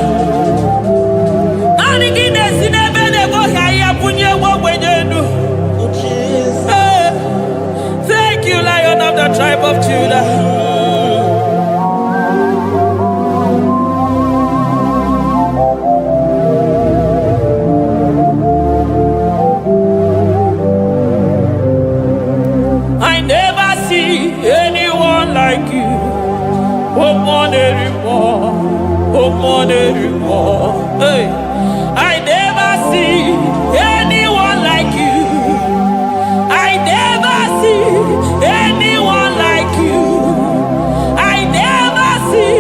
Naanị gị na-esi n'ebe na-egoghị ahịhịa bunye nwa ogbenye elu. Oh, Jesus. Hey, thank you, Lion of the tribe of Judah. I never see anyone like you. Oh, more, oh, more, hey. I never see anyone like you. I never see anyone like you. I never see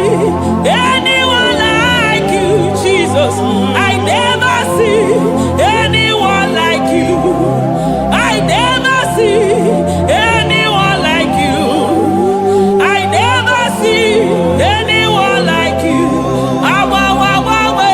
anyone like you, Jesus. I never see anyone like you. I never see anyone like you. I never see anyone like you. Awa, wa, wa, we.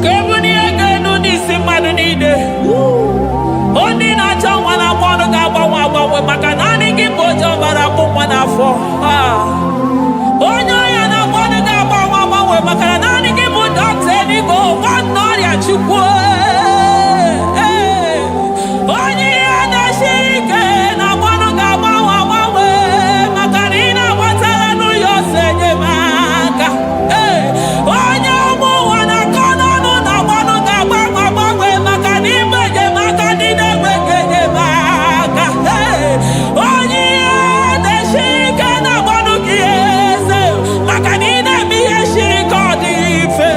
Ka ebulie gị elu n'isi mmadụ niile. Onye na-achọ nwa na-agba ọnụ ga-agbanwe agbanwe, maka naanị gị bụ oche ọbara akpụ nwa n'afọ. Ah. Onye ọrịa na-agba ọnụ ga-agbanwe agbanwe, maka na naanị gị bụ dọkịta eluigwe, nwanne ọrịa Chukwu. Ee. Onye ihe na-esiri ike na-agba ọnụ ga-agbanwe agbanwe, maka na ị na-agbatara n'ụlọ ọsọ enyemaka. Ee. Onye ụmụ ụwa na-akọ n'ọnụ na-agba ọnụ ga-agbanwe agbanwe, maka na ịbụ enyemaka ndị na-enweghị enyemaka. Ee. Onye ihe na-esiri ike na-agba ọnụ gị eze, maka na ị na-eme ihe siri ka ọ dị mfe.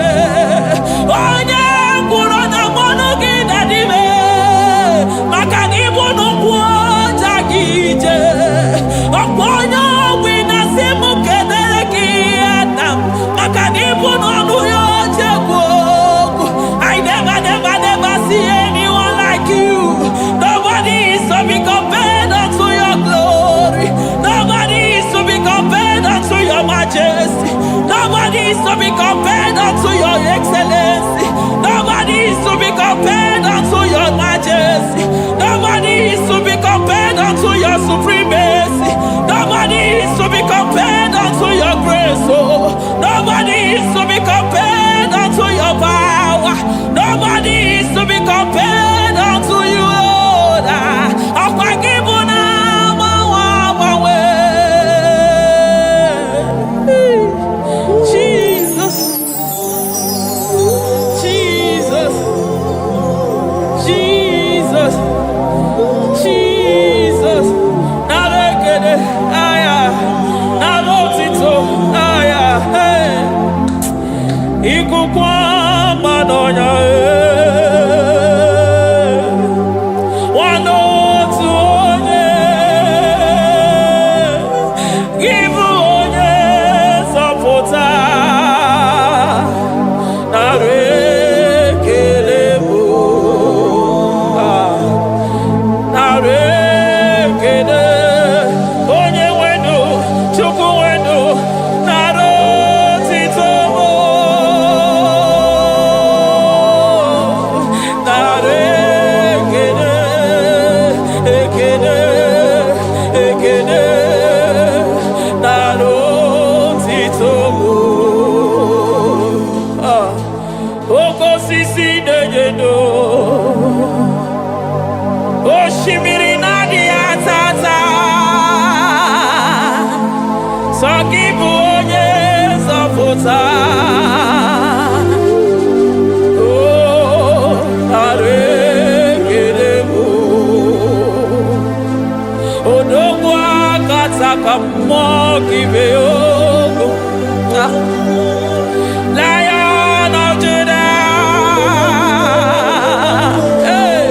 Onye ngwụrọ na-agba ọnụ gị na-adịme, maka na ịbụ n'ụkwụ ọja gị ije. Ọkwa onye ogbi na-asị m kedere gị nna m, maka na ịbụ n'ọnụ ya oche ekwu okwu. I never, never, never see anyone like you. Nobody is to be compared unto your glory. Nobody is to be compared unto your majesty. Nobody is to be compared unto your excellency. Nobody is to be compared unto your majesty. Nobody is to be compared unto your supremacy. Nobody is to be compared unto your grace. Oh, nobody is to be compared unto your power. Nobody is to be compared unto you, Lord. Ọkwa gị bụ na agbanwe agbanwe. Jesus, Jesus, Jesus, Jesus. Nara ekele, aya, nara otito, aya, hey. Ikuku ọma n'ọnya, ee. Nwanne otu onye, gị bụ onye nzọpụta. Nara ekele bụ, ah. Nara ekele, onye nwenu, Chukwu nwenu, nara otito bụ. Nara ekele, ekele, ekele, nara otito bụ. Ah. Oke osisi na-enye ndụ, osimiri na-adịghị ata ata, sọ gị bụ onye nzọpụta. O, nara ekele bụ. Odogwu akataka mmụọ gị mee ogo. Ah. Lion of Judah. Hey,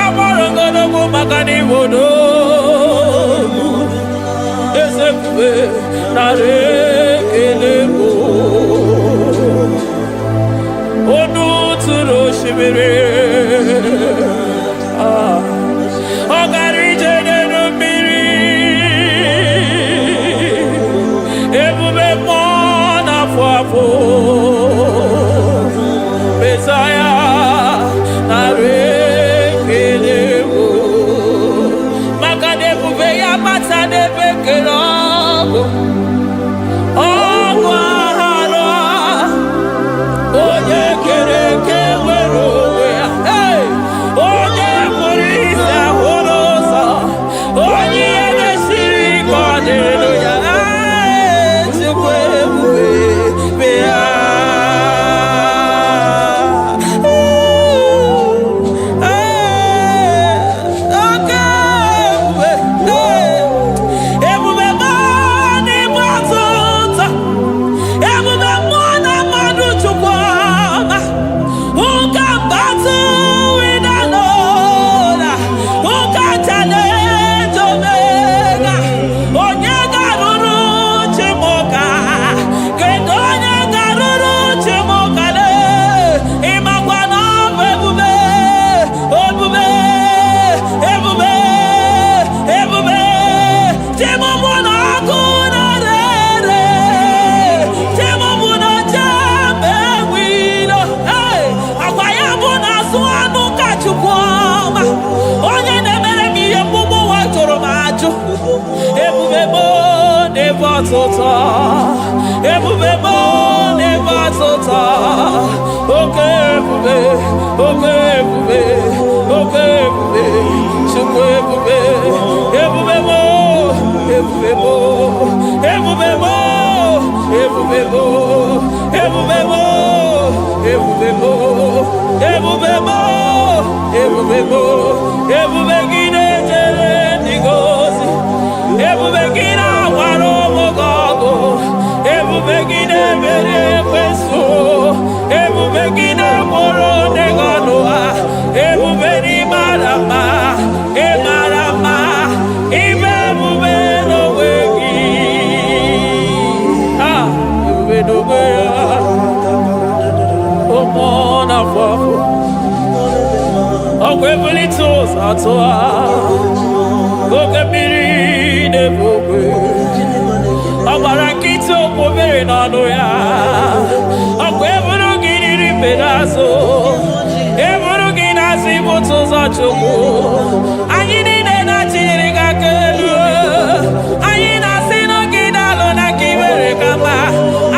agbọrọgọdọgwu maka na Igbo n'ogwu. Eze ebube, nara ekele bụ. Onu tụrụ osimiri. Ah. Ọ gara ije n'elu mmiri. Ebube mmụọ na-afụ afụ. Mesaya, nara ekele bụ. Maka na ebube ya bata n'ebe kere ọgụ. Ọgụ aghara, onye kere eke nwere onwe ya. ọtụtụ, ebube m na-eme ọtụtụ. Oke ebube, oke ebube, oke ebube, Chukwu ebube, ebube m, ebube m, ebube m, ebube m, ebube m, ebube m, ebube m, ebube m, ebube gị na-ejere ndị gị ozi, ebube gị na-agbara ụmụ gị ọgụ, ebube gị na-emeri ekwensu, ebube gị na-akpọrọ ndị gị ọnụ ha, ebube n'ịmara mma, ịmara mma, ibe ebube n'onwe gị. Ah, ebube n'onwe ya, ụmụ na-afọ afọ ọkwa ebulite ụzọ atụ ha, oke mmiri na-ebu ogwe, ọ gbara nkịtị okwu mmiri n'ọnụ ya, ọkwa eburu gị riri mbe n'azụ, eburu gị n'azụ ibute ụzọ Chukwu. Anyị niile na-achịnyere gị aka elu, anyị na-asị na gị daalụ na ka i mere ka mma,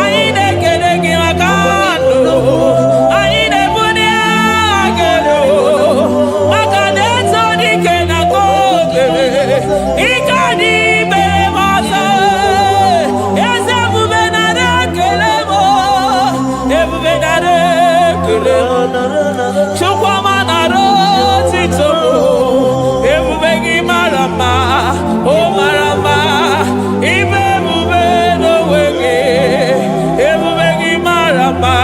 anyị na-ekele gị maka ndụ, anyị na-ebuli aha gị elu maka na eto dike na ka okere ike dị imere m ọzọ. Eze ebube nara ekele m, ebube nara ekele m, Chukwuma nara otito m, ebube gị mara mma, o mara mma, ibe ebube n'onwe gị, ebube gị mara mma,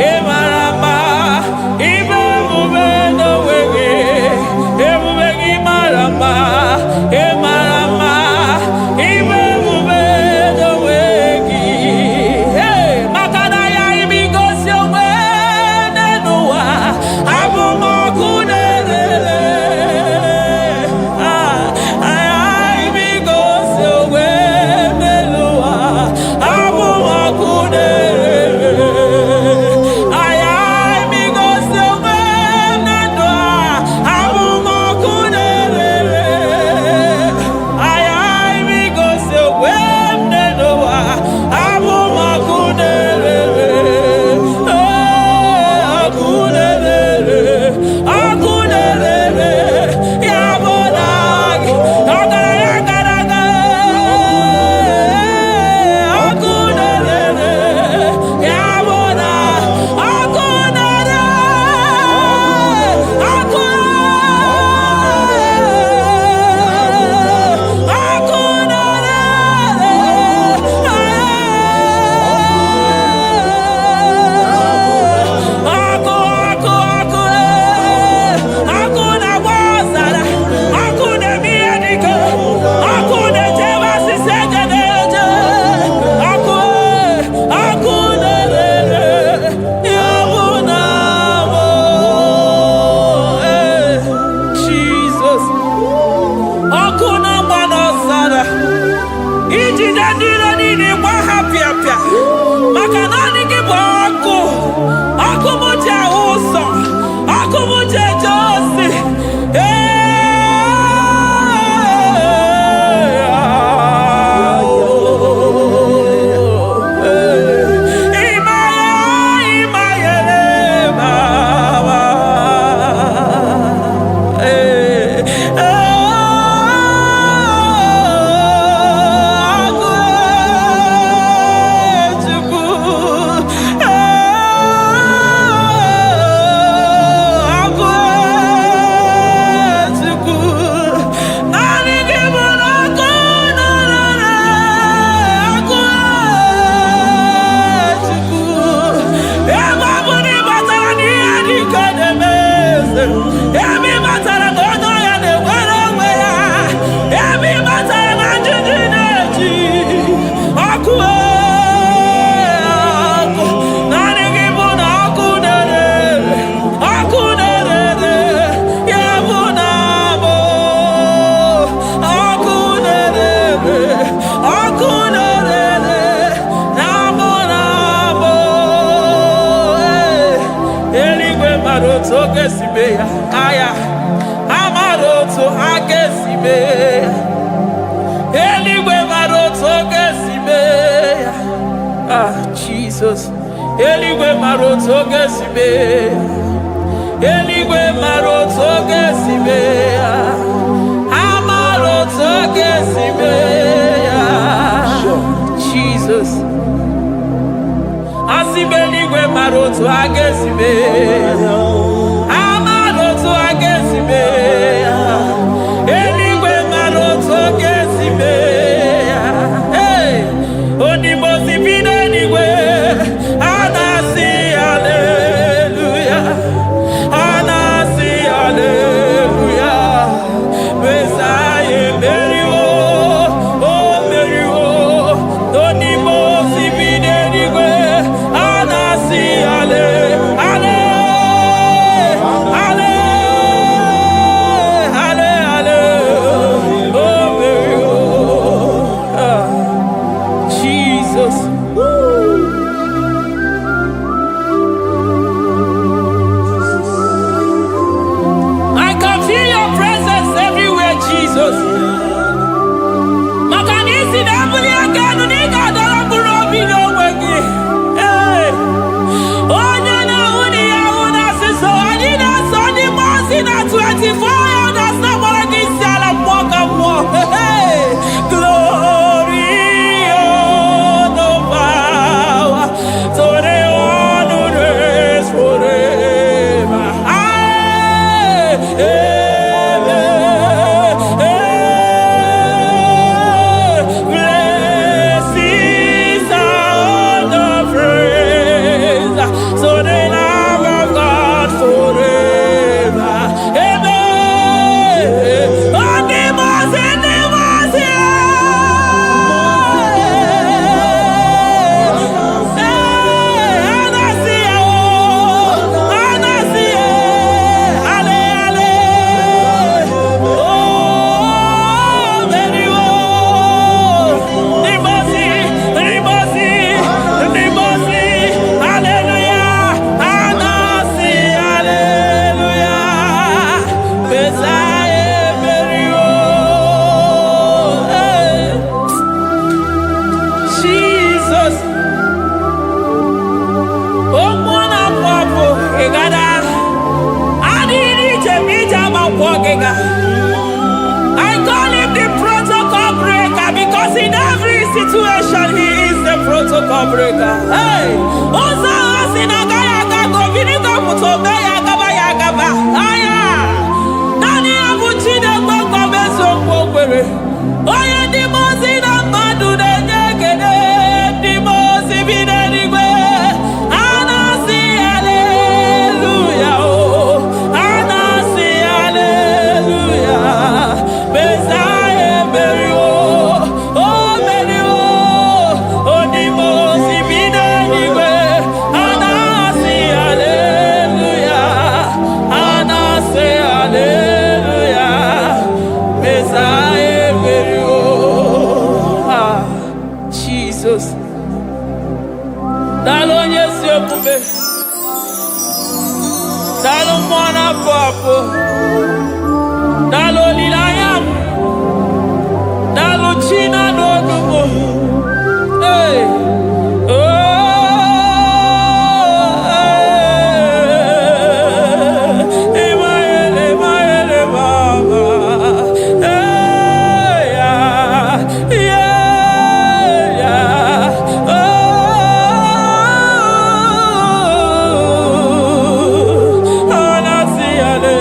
ị mara mma, ibe ebube n'onwe gị, ebube gị mara mma, ị mara mma, ibe ebube n'onwe gị. Hey, maka na ya imi gosi onwe n'ụwa, abụ m ọkụ na-erere. Ah, imi gosi onwe n'ụwa, abụ m ọkụ na-erere. Aya imi gosi onwe na ndụ a, abụ m ọkụ na-erere. Aya imi gosi onwe m n'ụwa, abụ m ọkụ na-erere. Ee, ọkụ na-erere, ọkụ na-erere, ya bụ na gị, ọgaranya gara aga. Ee, ọkụ na-erere, ya bụ na ọkụ na-ere, ọkụ ọkụ na-ere, ọkụ ọkụ ọkụ, ọkụ na-agba ọzara, ọkụ na-eme ihe dike, ọkụ na-echebe asịsị eje na-eje, ọkụ ọkụ na-ere, ya bụ na mụ. Jizọs, ọkụ na-agba n'ọzara, ijide ndị iro niile gba ha pịapịa, maka naanị gị bụ ọkụ, ọkụ m ji ahụ ụzọ, ọkụ m ji eje ozi. Ee, ịmaya ịmayere mama. Ee, agụ Chukwu, agụ Chukwu, naanị gị bụ na ọkụ na-ere, agụ Chukwu, ebe ọ bụ na ị batara n'ihe dị ka na-eme eze, ebe ị batara na onye ọya na-enwere onwe ya, ebe ị batara na njiji na-eji ọkụ, ọkụ, naanị gị bụ na ọkụ na-ere, ọkụ na-ere, ya bụ na bụ ọkụ na-ere, ọkụ na-ere, na bụ na bụ. Eluigwe mara otu oge si mee ya, aya amara otu aka esi mee ya. Eluigwe mara otu oge si Eluigwe mara otu oge si mee ya. Eluigwe mara otu oge si mee ya. Ha mara otu oge si mee ya. Jesus. Asị m eluigwe mara otu a ga-esi mee ya. Ha mara otu a ga-esi mee ya. Eluigwe mara otu ọ ga-esi mee ya. Hey! Onimosi bi n'eluigwe, a na-asị haleluya. A na-asị haleluya. Mesaya emeriwo, o meriwo. Onimosi bi n'eluigwe, a na-asị hale, hale, hale, hale, hale, o meriwo. Ah, Jesus. Woo. I can feel your presence everywhere, Jesus. Maka na isi na-ebuli aka elu na ị ga-adọrọ mkpụrụ obi n'onwe gị. Ee. Onye na-ahụ na ihe ahụ na-asịsọ, anyị na-asọ ndị mmụọ ozi na 24 elders na-agbara gị isi ala mmụọ ka mmụọ. Hey! Glory, honor, power to the one who reigns forever. Amen. Amen. Blessings and honor, praise to the Lamb of God forever. Amen. Ndị mmụọ ozi, ndị mmụọ ozi, ee, a na-asị ya o, a na-asị ya, ale, ale, o meriwo. Ndị mmụọ ozi, ndị mmụọ ozi, ndị mmụọ ozi, haleluya, a na-asị haleluya, Mesaya emeriwo. Hey. Jesus. Okwu na-apụ apụ ịgada adịghị ije ma ije ama nkwọ gịga. I call him the protocol breaker because in every situation he is the protocol breaker. Hey! Ụzọ ahụ si na agaghị aga ka obinigo pụta ome ya agaba ya agaba. Aya! Naanị ya bụ Chineke nkwa eziokwu o kwere. Onye ndị mmụọ ozi na mmadụ na-enye ekele, ndị mmụọ ozi bi n'eluigwe. A na-asị haleluya o. A na-asị haleluya. Mesaya emeriwo. O meriwo. Onye mmụọ ozi bi n'eluigwe. A na-asị haleluya. A na-asị haleluya. Mesaya emeriwo. Ah, Jesus. Daalụ onye ezi omume. Daalụ mmụọ na-apụ apụ. Daalụ olileanya m. Daalụ chi na-anụ olu m. Hey. Oh, hey. Emmanuel, Emmanuel, Mama. Hey, yeah. Oh, anasi ale.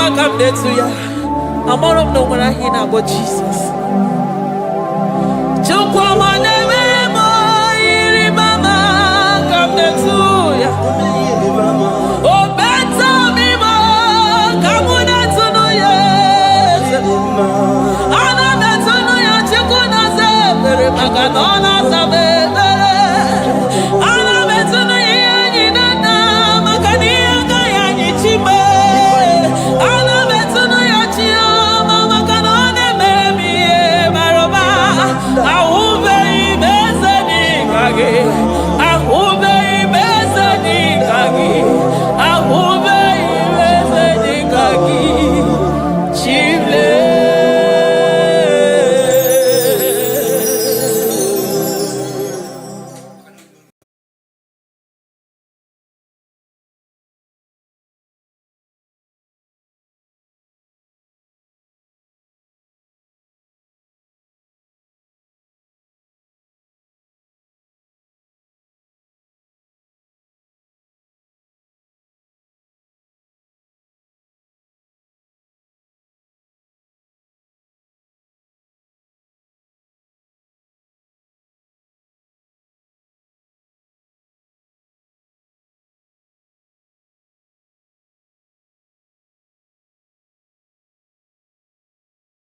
Ka m na-etu ya. Amara m na o nwere aha ị na-akpọ Jizọs. Chukwu ọma na-eme m, ịrịba ama ka m na-etu.